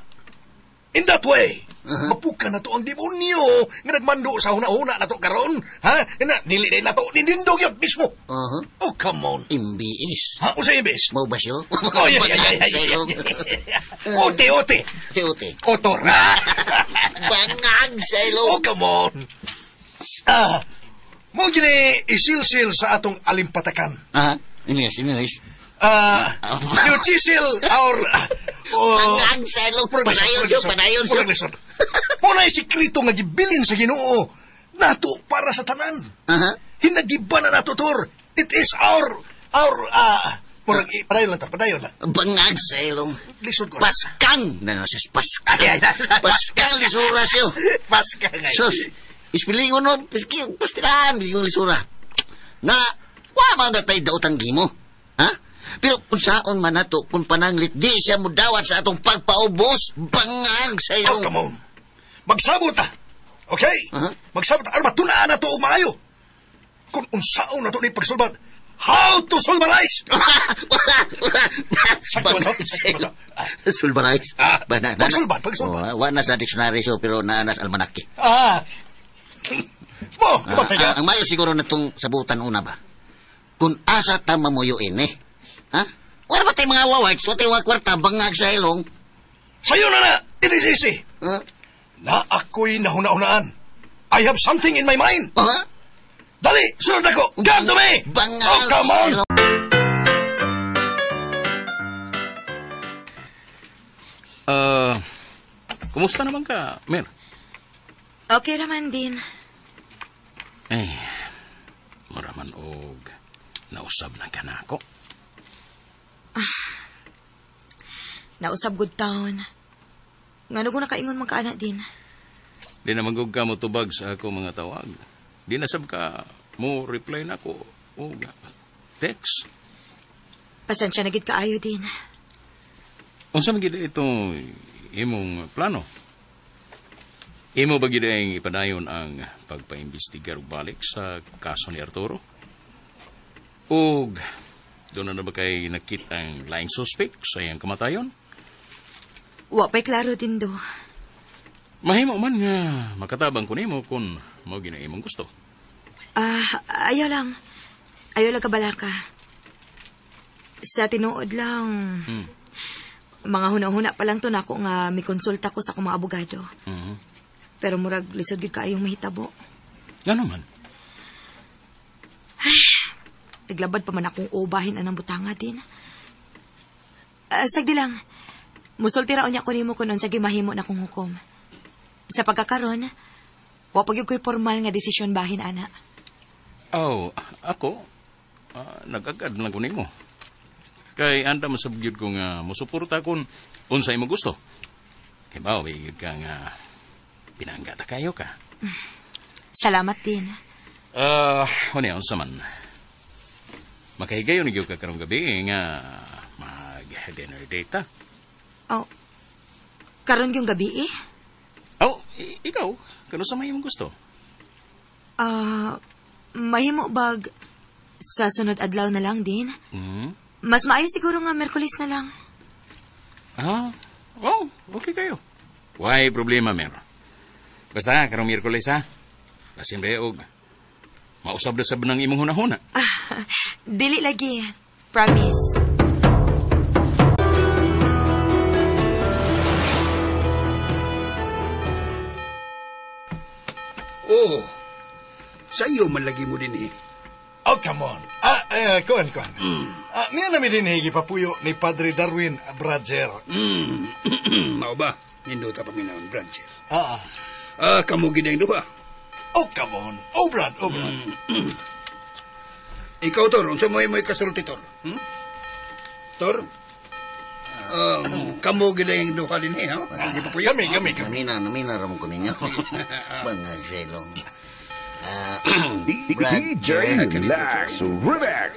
in that way, mapuka na to ang demonyo nga nagmando sa huna-huna na to karon. Ha? Na, dili na to, nindindog yun mismo. Oh, come on. MBS. Ha? Usa MBS? Mao ba siyo? Oh, yeah. Sa ilong. Ote, ote. Ote, ote. Otor. Bangag sa ilong. Oh, come on. Ah, mo gini isilsil sa atong alimpatakan. Aha. English, English. Ah, you chisel our oh, Bangag sa ilong. Padayon siyo, padayon siyo. Murag lisod. Mo na sikreto nga gibilin sa Ginoo nato para sa tanan. Hinagiba na nato Tor. It is our murag padayon lang Tor, padayon lang. Bangag sa ilong. Lisod ko. Paskang. Na, no, sis, paskang. Ay, ay, ay. Paskang lisura siyo. Paskang ay. Sus, ispilingon no, piski, pastilan, yung lisura. Na, wa man na tayo daotang gimo. Ha? Pero kung saon man nato, kung pananglit, di siya mudawat sa atong pagpaubos, bangag sa ilong. Oh, come on. Magsabot ta. Okay? Magsabot ta. Aron matunaan na to og maayo. Kung unsaon na to ni pagsulbad, how to sulbarize? Sakto ba to? Sakto ba to? Sulbarize? Ah, Ba, na, pagsulbad, pagsulbad. Oh, wa na sa dictionary siyo, pero naa na sa almanake. Ah. Mo, kumantay ka. Ah, ang mayo siguro na itong sabutan una ba? Kung asa ta mamuyo ini, ha? Wala ba tayo mga wawards? Wala tayo mga kwarta, bangag sa ilong? Sayo na na! It is easy. Huh? Na ako'y nahuna-hunaan. I have something in my mind. Huh? Dali, sunod ako. Come to me. Bangag Oh, come on. sa ilong. Kumusta naman ka, Mer? Okay raman din. Ay, mura man og nausab na ka na ako. Nausab good town. Ngano ko nakaingon man ka ana din. Di na magug ka mo tubag sa ako mga tawag. Di na sab ka mo reply na ko o text. Pasensya na gid kaayo din. Unsa man gid itong imong plano? Imo ba gid ang ipadayon ang pagpaimbestigar og balik sa kaso ni Arturo? Og doon na ba kay nakita ang laing suspect sa iyang kamatayon? Wa pa'y klaro din do. Mahimo man nga makatabang ko nimo kung mao gina imong gusto. Ayaw lang. Ayaw lang kabalaka. Sa tinuod lang, mga huna-huna pa lang to nako nga mikonsulta ko sa akong mga abogado. Mm-hmm. Pero murag lisod gyud kaayong mahitabo. Ngano man? Ay, naglabad pa man akong ubahin anang butanga din. Sagdi lang. Musulti ra unya ko nimo kun unsa gimahimo na akong hukom. Sa pagkakaron, wa pa gyud ko'y formal nga desisyon bahin ana. Oh, ako nag-agad lang ko nimo. Kay anda masab gyud ko nga mosuporta kun unsa imong gusto. Kay ba gyud ka nga pinangga ta kayo ka. Salamat din. Unya unsa man. Makahigayon gyud ka karong gabi nga mag-dinner date ta. Oh. Karon gyung gabi eh? Oh, ikaw, kano sa may imong gusto? Mahimo bag sa sunod adlaw na lang din? Mm-hmm. Mas maayo siguro nga Miyerkules na lang. Oh, okay kayo. Why problema, Mer? Basta, karong Miyerkules ha. Basin ba og mausab na sab ng imong hunahuna. Dili lagi. Promise. Oh, sa iyo man lagi mo din eh. Oh, come on. Kuan. Niya namin din eh, gipapuyo ni Padre Darwin Bradger. Mao ba? Nindota paminawon, Bradger. Kamo gid ang duha. Oh, come on. Oh, Brad, oh, Brad. Ikaw, Tor, unsa mo imoy kasulti, Tor? Tor? Kamo gid ang duha din eh, ha? Gipapuyo. Kami. Namina ramon ko ninyo. Bangag selong. DJ Relax Remix.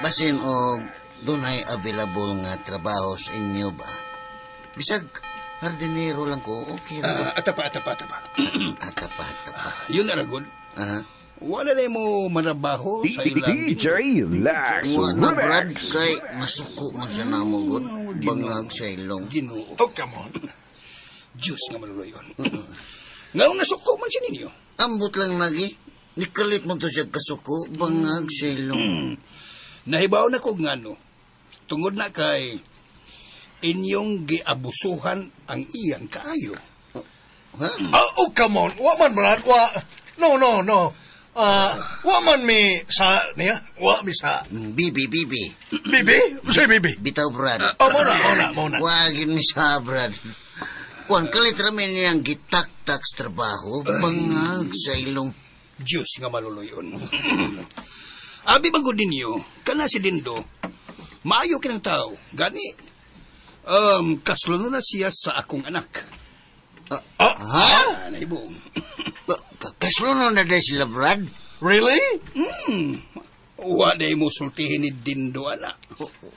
Basin og dunay available nga trabaho sa inyo ba? Bisag hardinero lang ko, okay ra. Atapa. Atapa. Yun na ragod. Wala na mo marabaho sa ilang DJ Relax Wala, Brad, Remix. kay masuko man siya na mo, god. Bangag sa ilong. Ginoo. Oh, come on. Diyos nga maluloy yun. Nga nasuko man siya ninyo. Ambot lang lagi. Nikalit mo to siya kasuko, bangag sa ilong. Nahibaw na ko ngano. Tungod na kay inyong giabusuhan ang iyang kaayo. Ha? Oh, come on. Wa man, Brad. Wa. No. Wa man mi sa niya. Wa mi sa. Bibi. Bibi? Say bibi. Bitaw, Brad. Oh, muna. Wagin mi sa, Brad. Kuan kalit ramen niyang gitaktak sa trabaho, bangag sa ilong. Diyos nga maluloyon. Abi bagod ninyo, kana si Dindo, maayo kinang tao. Gani, kaslo na siya sa akong anak. Ha? Nahibong. Kaslo na dahil sila, Brad? Really? Wa day mo sultihin ni Dindo, anak.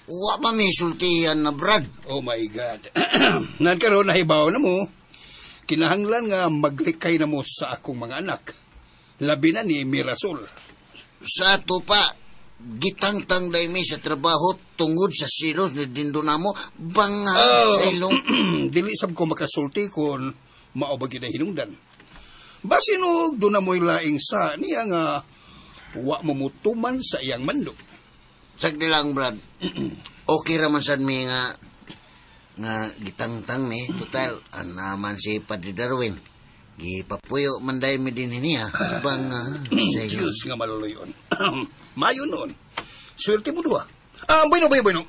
Wa ba may sultihan na, Brad? Oh my God. Nagkaroon nahibaw na mo, kinahanglan nga maglikay na mo sa akong mga anak. Labi na ni Mirasol. Sa ato pa, gitangtang day mi sa trabaho tungod sa silos ni Dindo namo, bangag sa ilong. Dili sab ko makasulti kung mao ba gyud hinungdan. Basin og doon na mo'y laing sa niya nga wa mo mutuman sa iyang mando. Sagdi lang, Brad. Okay raman sad mi nga gitangtang mi. Total, anaman si Padre Darwin. Gipapuyo man dahil mi din niya. Bangag sa ilong. Diyos nga maluloyon. Mayo noon. Swerte mo duha. Bueno.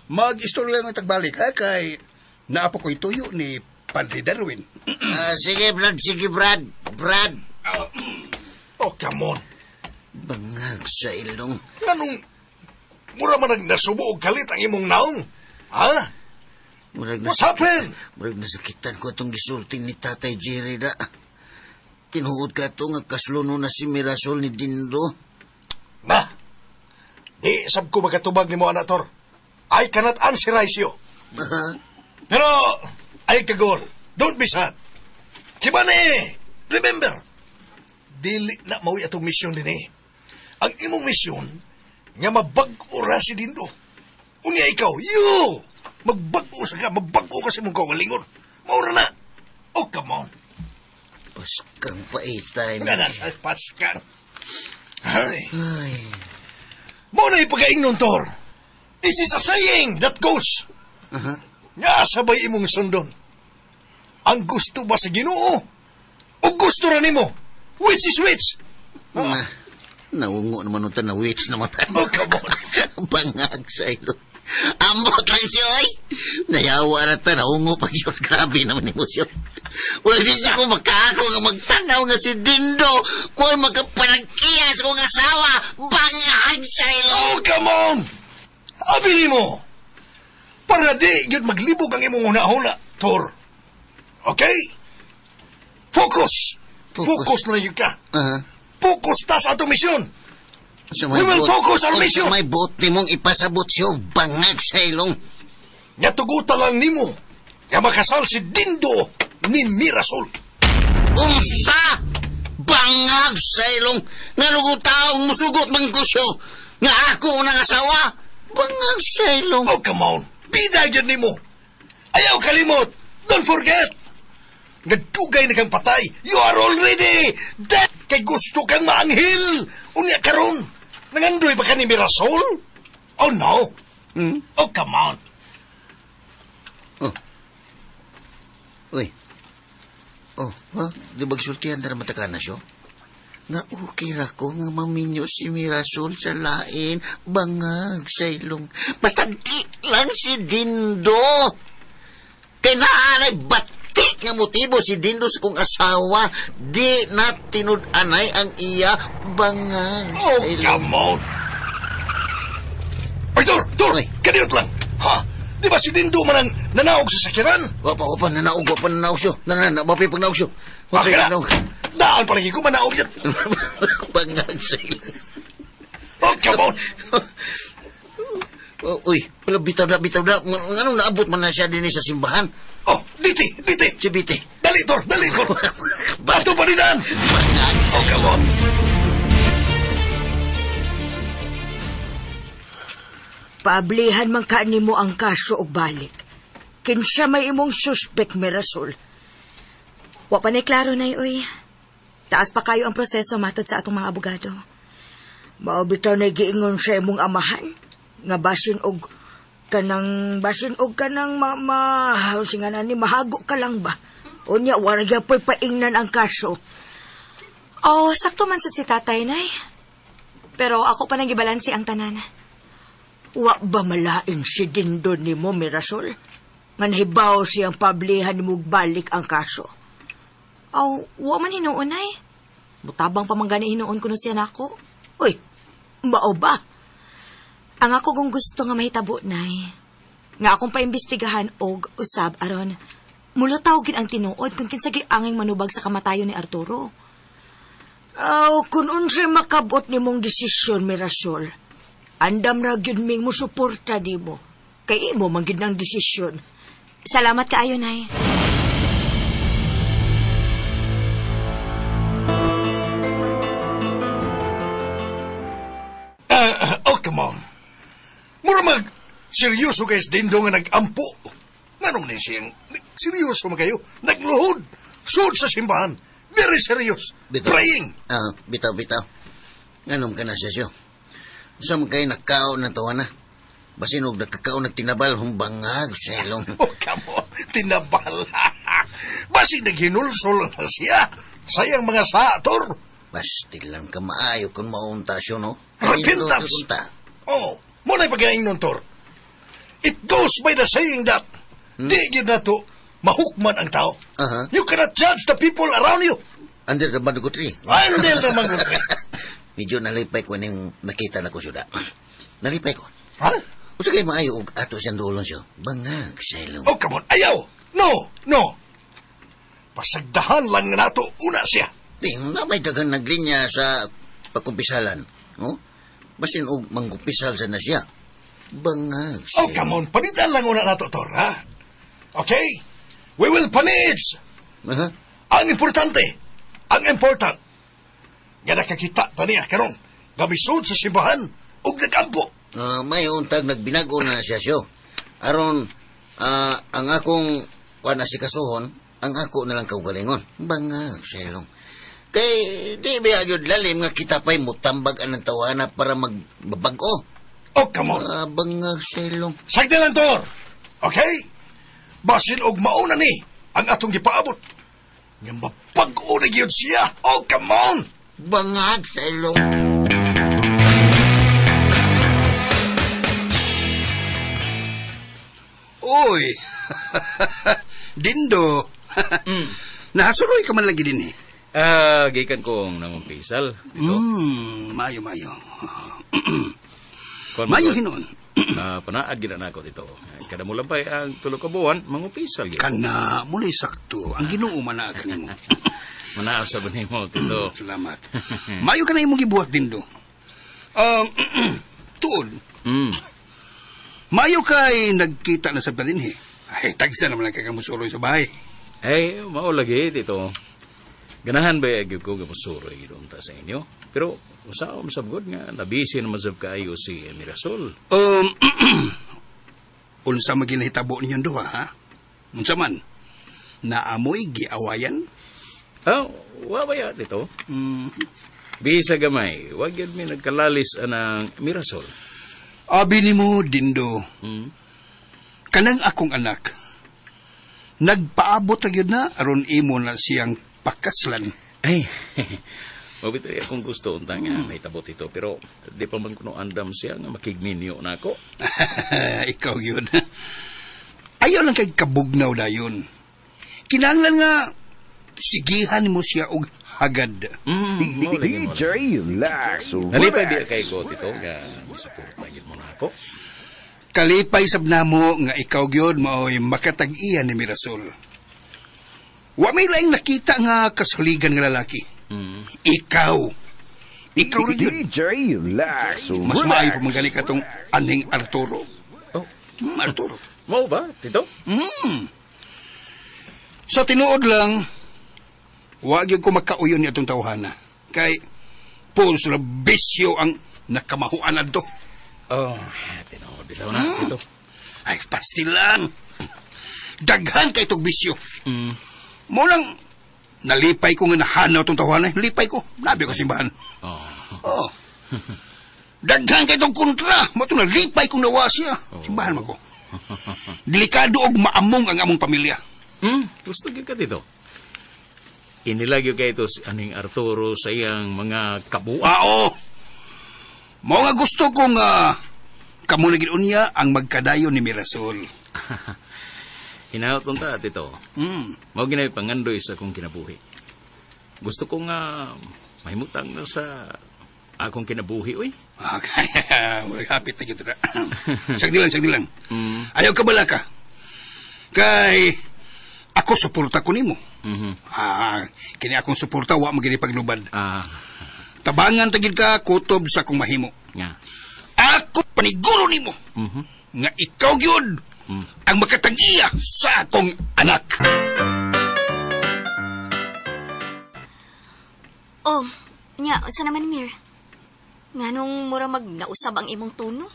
Mag-istorya lang tagbalik ha kay naapa ko'y tuyo ni Padre Darwin. Sige, Brad. Sige, Brad. Brad. Oh, come on. Bangag sa ilong. Nganong, mura man nasubo og kalit ang imong naong. Ha? Murag What happened? Murag nasakitan ko itong gisulti ni Tatay Jerry da. Tinuod ka ito nga kasluno na si Mirasol ni Dindo. Na, di sab ko makatubag ni mo, anak, Tor. I cannot answerize you. Pero, ay kagol. Don't be sad. Kibane, remember, dili na maui atong misyon din eh. Ang imong misyon, nga mabag-o ra si Dindo. Unya ikaw, you! Magbag-o sa ka, magbag-o ka sa imong kaugalingon. Maura na. Oh, come on. Paskang paitay. Nga na sa paskang. Ay. Ay. Mo na ipagaingnon, Tor. This is a saying that goes. Uh-huh. Nga sabay imong sundon. Ang gusto ba sa Ginoo? O gusto ra nimo? Which is which? Na, naungo naman ito na which naman. Oh, come on. Bangag sa ilo. Ambot lang siya, oy. Nayawa na ta, naungo pa yun. Grabe naman emosyon. Wala di siya ko makaako nga magtanaw nga si Dindo. Kuya makapanagkiya sa kong asawa. Bangag sa ilo. Oh, come on! Abi mo! Para di yun maglibog ang imong huna-huna, Tor. Okay? Focus! Focus na yun ka. Uh-huh. Focus ta sa atong misyon. So We will focus our mission. May buot nimong ipasabot siyo, bangag sa ilong. Nga tugutan lang nimo nga makasal si Dindo ni Mirasol. Unsa! Bangag sa ilong. Nga nung taong musugot mangkusyo. Nga ako nang asawa. Bangag sa ilong. Oh, come on. Bida yun nimo. Ayaw kalimot. Don't forget. Nga dugay na kang patay. You are already dead. Kay gusto kang maanghil. Unya karon. Nangandoy ba ka ni Mirasol? Oh, no. Hmm? Oh, come on. Oh. Uy. Oh, ha? Di bagsultihan na mata na siyo? Nga okay ra ko nga maminyo si Mirasol sa lain, bangag sa ilong. Basta di lang si Dindo. Kay naanay batik nga motibo si Dindo sa kong asawa. Di na tinud-anay ang iya bangag sa Oh, ilong. come on. Ay, Tor! Tor! Kaniot lang. Ha? Di ba si Dindo man ang nanaog sa sakyanan? Wapa, wapa, nanaog, wapa, nanaog siyo. Nanana, wapa, pag naog siyo. Wapa, Bakit? nanaog. Daan palagi ko manaog yan. Bangag sa ilong. Oh, come on. Oh, uy, wala, bitaw na, bitaw na. Anong naabot man na siya din sa simbahan? Oh, diti, diti. Si Biti. Dali, Tor, dali, Tor. Ato pa rin daan. Bangag sa Oh, come on. Paablihan man ka nimo ang kaso og balik. Kinsa may imong suspect, Mirasol. Wa pa ni klaro, Nay, uy. Taas pa kayo ang proseso matod sa atong mga abogado. Mao bitaw na giingon sa imong amahan nga basin og kanang ma singa ni mahago ka lang ba. Unya wala gyapoy paingnan ang kaso. Oh, sakto man sad si tatay, Nay. Pero ako pa nang gibalanse ang tanan. Wa ba malain si Dindo nimo, Mirasol? Nga nahibaw siyang pablihan nimo balik ang kaso. Aw, wa man hinuon, Nay. Mutabang pa man gani hinuon kuno siya nako. Uy, mao ba? Ang ako kung gusto nga mahitabo, Nay. Nga akong paimbestigahan og usab aron mulutaw gid ang tinuod kung kinsa gyud anging manubag sa kamatayon ni Arturo. Aw, kung unsay makabot nimong desisyon, Mirasol, andam ra gyud ming mosuporta nimo. Kay imo man gyud ang desisyon. Salamat kaayo, Nay. Oh, come on. Mura mag seryoso guys, Dindo nga nag-ampo. Nganong ni siyang, seryoso man kayo, nagluhod, sud sa simbahan. Very serious. Bitaw. Praying. Ah, bitaw, bitaw. Nganom ka na siya siyo. Sa man kayo nagkaon na tawa na. Basin og nagkakaon nagtinabal, humbangag sa ilong. Oh, come on. Tinabal. Basig naghinulsol na siya. Sayang mga sator. Basti lang ka maayo kung maunta siyo, no? Repentance. Oh, mo na pagkaing nun, Tor. It goes by the saying that di gid na to Mahukman ang tao. Aha. You cannot judge the people around you. Under the mango tree. Under the mango tree. Medyo nalipay ko ning nakita na ko syuda. Nalipay ko. Ha? Usa kay maayo og ato siyang duolon siya. Bangag sa ilong. Oh, come on. Ayaw! No! No! Pasagdahan lang na nato una siya. Di, na may daghan naglinya sa pagkumpisalan. No? Basin og mangkumpisal sa na siya. Bangag sa Oh, come on. Panitan lang una nato, Tor, ha? Okay? We will punish! Uh-huh. Ang importante, ang important, nga nakakita ta niya karon, nga misud sa simbahan ug nagampo. May untag nagbinago na siya siyo. Aron, ang akong kuan na sikasuhon, ang ako na lang kaugalingon. Bangag sa ilong. Kay di ba gyud lalim nga kita pa'y mutambag anang tawana para magbabag-o. Oh, come on. Bangag sa ilong. Sagdi lang, Tor. Okay? Basin og mauna ni ang atong gipaabot. Nga mabag-o na gyud siya. Oh, come on. Bangag sa ilong. Uy! Dindo! Nahasuroy ka man lagi din eh. Gikan kong nangumpisal. Mayo, mayo. Kuan Mayo mo, hinon. Panaad gid na ako dito. Kada mo labay ang tulo ka buwan, mangumpisal gyud. Kana, muli sakto. Ang Ginoo man na kanimo. Manaal sa nimo tito. Salamat. Mayo ka na imong gibuhat, Dindo. Tuod. Mayo kay nagkita na sa dinhi. Ay, tagsa naman ang kakamusuroy sa bahay. Ay, mao lagi tito. Ganahan ba gyud ko gamusuroy gid unta sa inyo? Pero usaom sab gud nga nabisi naman sab kaayo si Mirasol. Unsa man ginahitabo ninyong duha, ha? Unsa man? Naamoy giawayan? Oh, wa ba ya tito? Bisa gamay, wa gyud mi nagkalalis anang Mirasol. Abi nimo, Dindo. Kanang akong anak, nagpaabot ra gyud na aron imo na siyang pakaslan. Ay, mabito akong gusto unta nga nahitabot ito, pero di pa man kuno andam siya nga makigminyo na ako. Ikaw yun. Ayaw lang kay kabugnaw dayon. Kinahanglan nga sigihan mo siya og hagad. DJ Lax Nalipay di Remix. kay ko tito nga misuporta gyud mo na ako. Kalipay sab namo nga ikaw gyud maoy makatag-iya ni Mirasol. Wa may laing nakita nga kasaligan nga lalaki. Ikaw. Ikaw ra gyud. DJ Lax Mas maayo pa Remix. magali ka tong aning Arturo. Oh. Arturo. Mao ba, tito? Sa tinuod lang, wa gyud ko makauyon ni atong tawhana. Kay pulos na bisyo ang nakamahuan adto. Oh, tinuod bitaw na, tito. Ay, pastil lang. Daghan kay tog bisyo. Mo lang, nalipay ko nga nahanaw tong tawhana. Lipay ko. Labi ko simbahan. Oh. Oh. Daghan kay tong kontra. Mo tong nalipay kong nawa siya. Simbahan man ko. Delikado og maamong ang among pamilya. Gusto gyud ka dito. Inilagyo kay ito si aning Arturo sa iyang mga kabuak. Oo. Mao nga gusto kong kamo na gid unya ang magkadayon ni Mirasol. Hinaot unta tito. Mao ginay pangandoy sa akong kinabuhi. Gusto ko nga mahimutang na sa akong kinabuhi oy. Okay. Murag hapit na gid ra. Sagdi lang, sagdi lang. Ayaw ka bala ka. Kay ako suporta ko nimo. Kini akong suporta wa mo gini paglubad. Tabangan ta gid ka kutob sa akong mahimo. Nga. Ako paniguro nimo. Nga ikaw gyud ang makatag-iya sa akong anak. Oh, nya, sa naman, Mir? Nga nung mura mag nausab ang imong tono?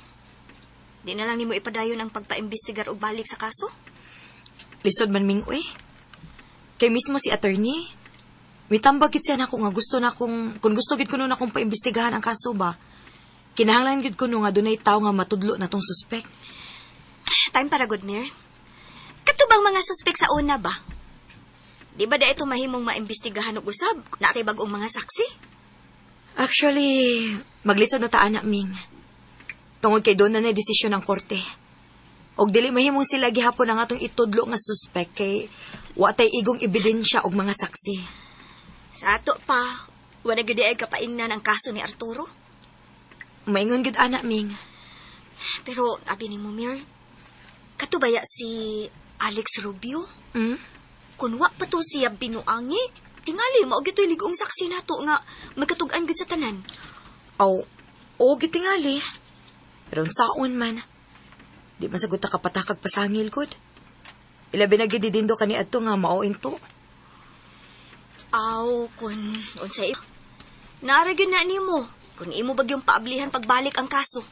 Di na lang nimo ipadayon ang pagpaimbestigar og balik sa kaso? Lisod man ming uy. Kay mismo si attorney, mitambag gid siya nako nga gusto na kung gusto gid kuno na akong paimbestigahan ang kaso ba. Kinahanglan gid kuno nga dunay tawo nga matudlo na tong suspect. Time para good, Mir. Kato bang mga suspect sa una ba? Di ba da ito mahimong maimbestigahan og usab na kay bag-ong mga saksi? Actually, maglisod na ta ana, Ming. Tungod kay doon na na desisyon ng korte. Og dili mahimong sila gihapon ang atong itudlo nga suspect kay wa tay igong ebidensya og mga saksi. Sa ato pa, wala gyud ay kapaingnan ang kaso ni Arturo. Maingon gyud ana, Ming. Pero abi nimo, Mir, katubaya si Alex Rubio? Hmm? Kun wa pa to siya binuangi, tingali mao gyud to'y ligong saksi nato nga magkatug-an gyud sa tanan. Aw, o gitingali. Pero unsaon man, di man sagot ta kapatakag pasangil gud. Ilabi na gyud didindo kani adto nga mao into. Aw, kun unsay naara gyud na nimo. Kun imo ba gyung paablihan pagbalik ang kaso.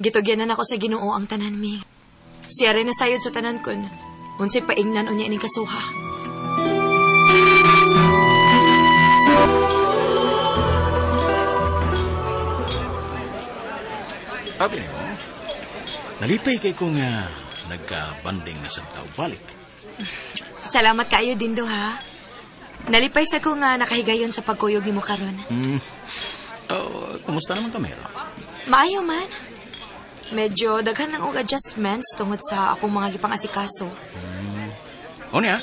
Gitugyanan ako sa Ginoo ang tanan, Ming. Siya rin nasayod sa tanan kun unsay paingnan unya ining kasuha. Abi nimo, nalipay kay ko nga nagka-banding na sa tao balik. Salamat kayo dindo ha. Nalipay sa ko nga nakahigayon sa pagkuyog nimo karon. Oh, kumusta naman ka, Mero? Maayo man. Medyo daghan lang og adjustments tungod sa akong mga gipang-asikaso. O niya,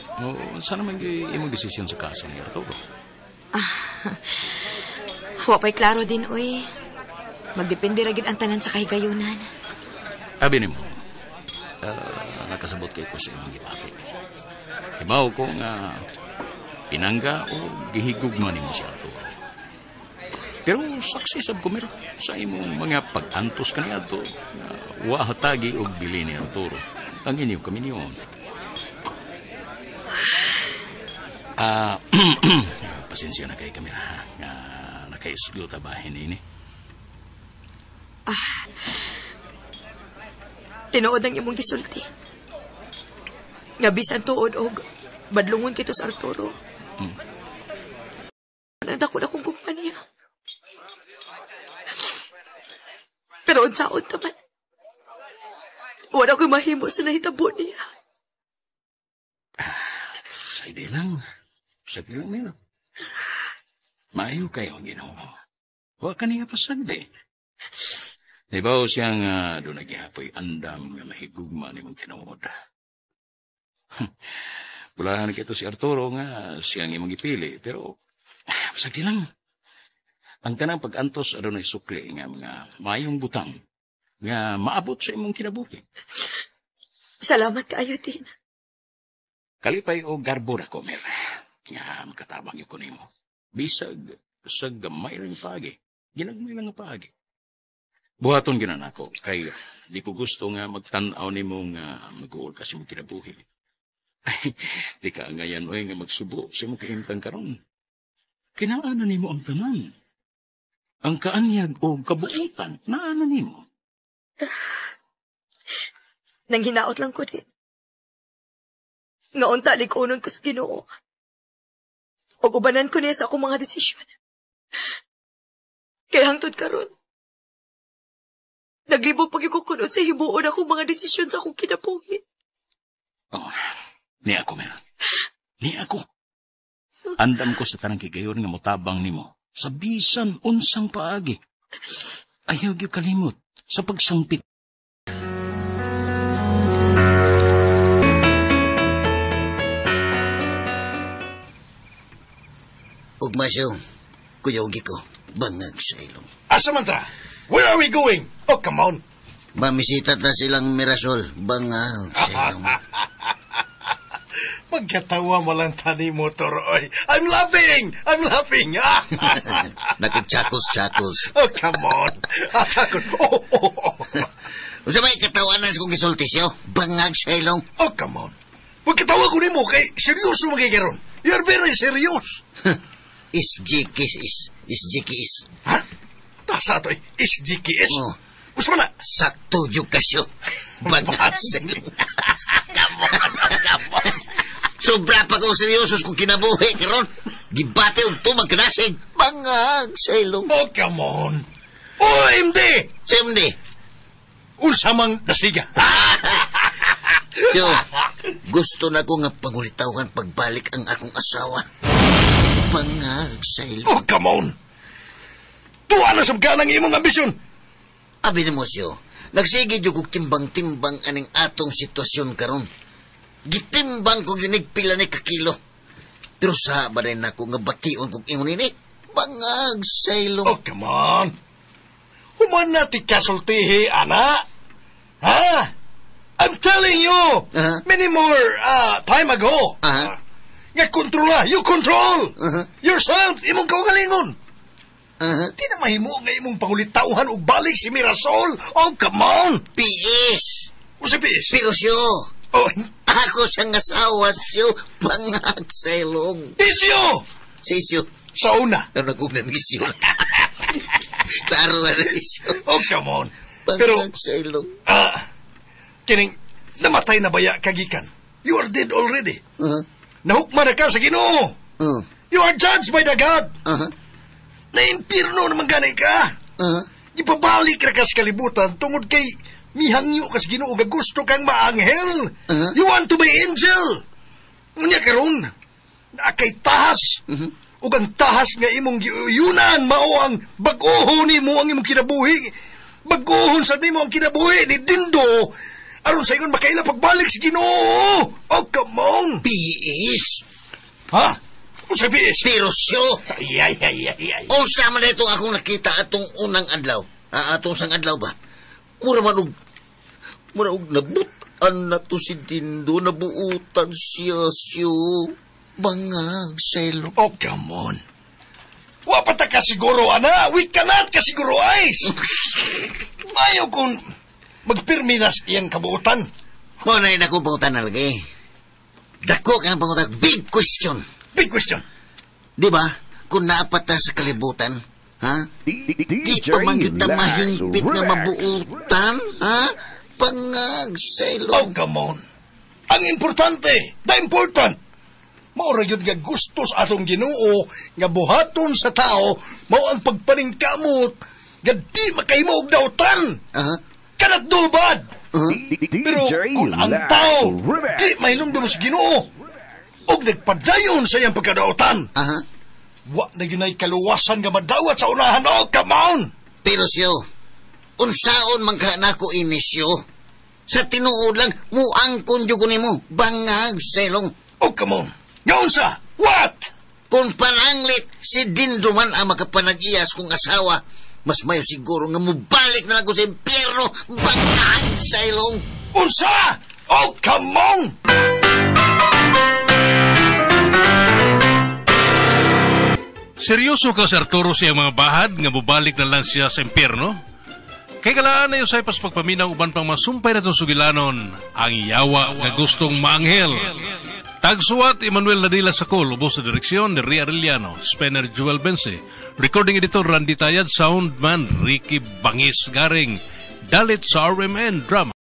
saan naman imong desisyon sa kaso ni Arturo? Wa pa'y klaro din, uy. Magdepende ra gid ang tanan sa kahigayunan. Abi nimo, nakasabot kay ko sa imong gipati. Kibaw ko nga pinangga o gihigugma nimo si Arturo. Pero saksi sab ko, Mero, sa imong mga pag-antos kaniadto, wa hatagi og bili ni Arturo ang inyong kaminyoon. Pasensya na kay kamera, ha? Nga nakaisgo tabahin ini. Tinuod ang imong gisulti. Nga bisan tuod og badlungon kito sa Arturo. Nandakol akong kumpanya. Pero unsaon taman. Wala ko'y mahimo sa nahitabo niya. Sige lang. Sige lang, Miro. Maayo kayo ang Ginoo. Wa ka niya pasagdi. Ibaw siyang doon nagihapoy andam nga mahigugma ni mong tinuod. Bulahan kito si Arturo nga siyang imong gipili, pero pasagdi lang. Ang tanang pag-antos adunay sukli nga mga mayong butang nga maabot sa imong kinabuhi. Salamat kaayo din. Kalipay o garbo na ko, Mer. Nga makatabang yun ko nimo. Bisag sa gamay ring paagi. Ginagmay lang ang paagi. Buhaton ginan ako kay di ko gusto nga magtan-aw nimo nga mag-uol kasi imong kinabuhi. Ay, di ka ngayan oy nga magsubo sa imong kahimtang karon. Kinaana nimo ang tanan. Ang kaanyag o kabuutan, naana nimo. Nang hinaot lang ko din. Nga unta lig-unon ko sa Ginoo. Og ubanan ko niya sa akong mga desisyon. Kaya hangtod karon, naglibog pag ikukunod sa himuon akong mga desisyon sa akong kinabuhi. Oh, ni ako, Mer. Ni ako. Andam ko sa tanang kigayon nga motabang nimo. Sa bisan unsang paagi. Ayaw gyud kalimot sa pagsangpit. Ugma siyo, kuyogi ko, bangag sa ilong. Asa man ta? Where are we going? Oh, come on. Mamisita ta silang Mirasol, bangag sa ilong. Magkatawa mo lang tani motor, oy. I'm laughing! I'm laughing! Nakog-chuckles-chuckles. Oh, come on. Atakot. Oh, oh, oh. Unsa may katawanan sa kong gisulti siyo? Bangag sa ilong. Oh, come on. Magkatawa ko nimo kay seryoso magigkaroon. You're very serious. SGKS. SGKS. Ha? Tasa to eh. SGKS? Oh. Usa man na. Sakto yung kasyo. Bangag sa ilong. Come on, come on. Sobra pa kong seryosos kung kinabuhi karon. Gibate og tumang kanasig. Bangag sa ilong. Oh, come on. Oh, MD! Sa MD? Unsa mang dasiga. So, gusto na ko nga pangulitawan pagbalik ang akong asawa. Bangag sa ilong. Oh, come on. Tuwa na sa ganang imong ambisyon. Abi ni mo siyo, Nagsige jud kog timbang-timbang aning atong sitwasyon karon. Gitimbang ko ginig pila ni kakilo. Pero sa ba rin ako nga bation kog ingon ini? Bangag sa ilong. Oh, come on. Human na ti kasultihi, ana. Ha? I'm telling you, many more time ago. Nga kontrola, you control yourself, imong kaugalingon. Di na mahimo nga imong pangulitawhan og balik si Mirasol. Oh, come on. PS. O si PS? Pero siyo. Oh. Ako siyang asawa siyo. Bangag sa ilong. Isyo! Si Isyo. Sa una. Pero nagugnan isyo. Klaro na isyo. Oh, come on. Bangag Pero, sa ilong. Kining, namatay na baya kagikan. You are dead already. Nahukma na ka sa Ginoo. You are judged by the God. Na-impirno naman gani ka. Ipabalik ra ka sa kalibutan tungod kay mihangyo ka sa Ginoo nga gusto kang maanghel. You want to be angel. Unya karon, naa kay tahas. Ug ang tahas nga imong giuyunan mao ang bag-ohon nimo ang imong kinabuhi. Bag-ohon sad nimo ang kinabuhi ni Dindo aron sa ingon makaila pagbalik sa Ginoo. Oh, come on. PS. Ha? Unsa PS? Pero siyo. Ay, ay, ay, ay, ay. Unsa man ito akong nakita atong unang adlaw. Atong sang adlaw ba? Mura man og mura og nabut-an na to si Dindo, nabuutan siya siyo. Bangag selo. Oh, come on. Wa pa ta kasiguro, ana. We cannot kasiguro, eyes. Mayo kung magpirmi na sa iyang kabuutan. Mo na yun akong pangutan na lagi. Dako ka ng pangutan. Big question. Big question. Di ba? Kung naapata sa kalibutan, ha? Di pa man kita mahingpit nga mabuutan, ha? Pangag selo. Oh, come on. Ang importante, the important, maura yun nga gusto sa atong Ginoo nga buhaton sa tao, mao ang pagpaningkamot nga di makahimo og dautan. Cannot do bad. Pero kung ang tao di mahinumdum sa Ginoo og nagpadayon sa iyang pagkadautan, wa na yun ay kaluwasan nga madawat sa unahan. Oh, come on! Pero siyo, unsaon man ka nako inisyo? Sa tinuod lang, muangkon jud ko nimo, bangag selong. Oh, come on! Ngaunsa? What? Kung pananglit, si Dindo man ang makapanag-iyas kong asawa, mas mayo siguro nga mubalik na lang ko sa impyerno, bangag selong. Unsa? Oh, come on! Seryoso ka, Sir Arturo, sa iyang mga bahad nga mubalik na lang siya sa impyerno? Kay kalaan na yun pas pagpaminaw uban pang masumpay na itong sugilanon, ang yawa nga gustong maanghel. Tagsuwat, Emmanuel Ladila Sakol, ubos sa direksyon ni Ria Arellano, Spenner Joel Bense, recording editor Randy Tayad, soundman Ricky Bangis Garing, Dalit sa RMN Drama.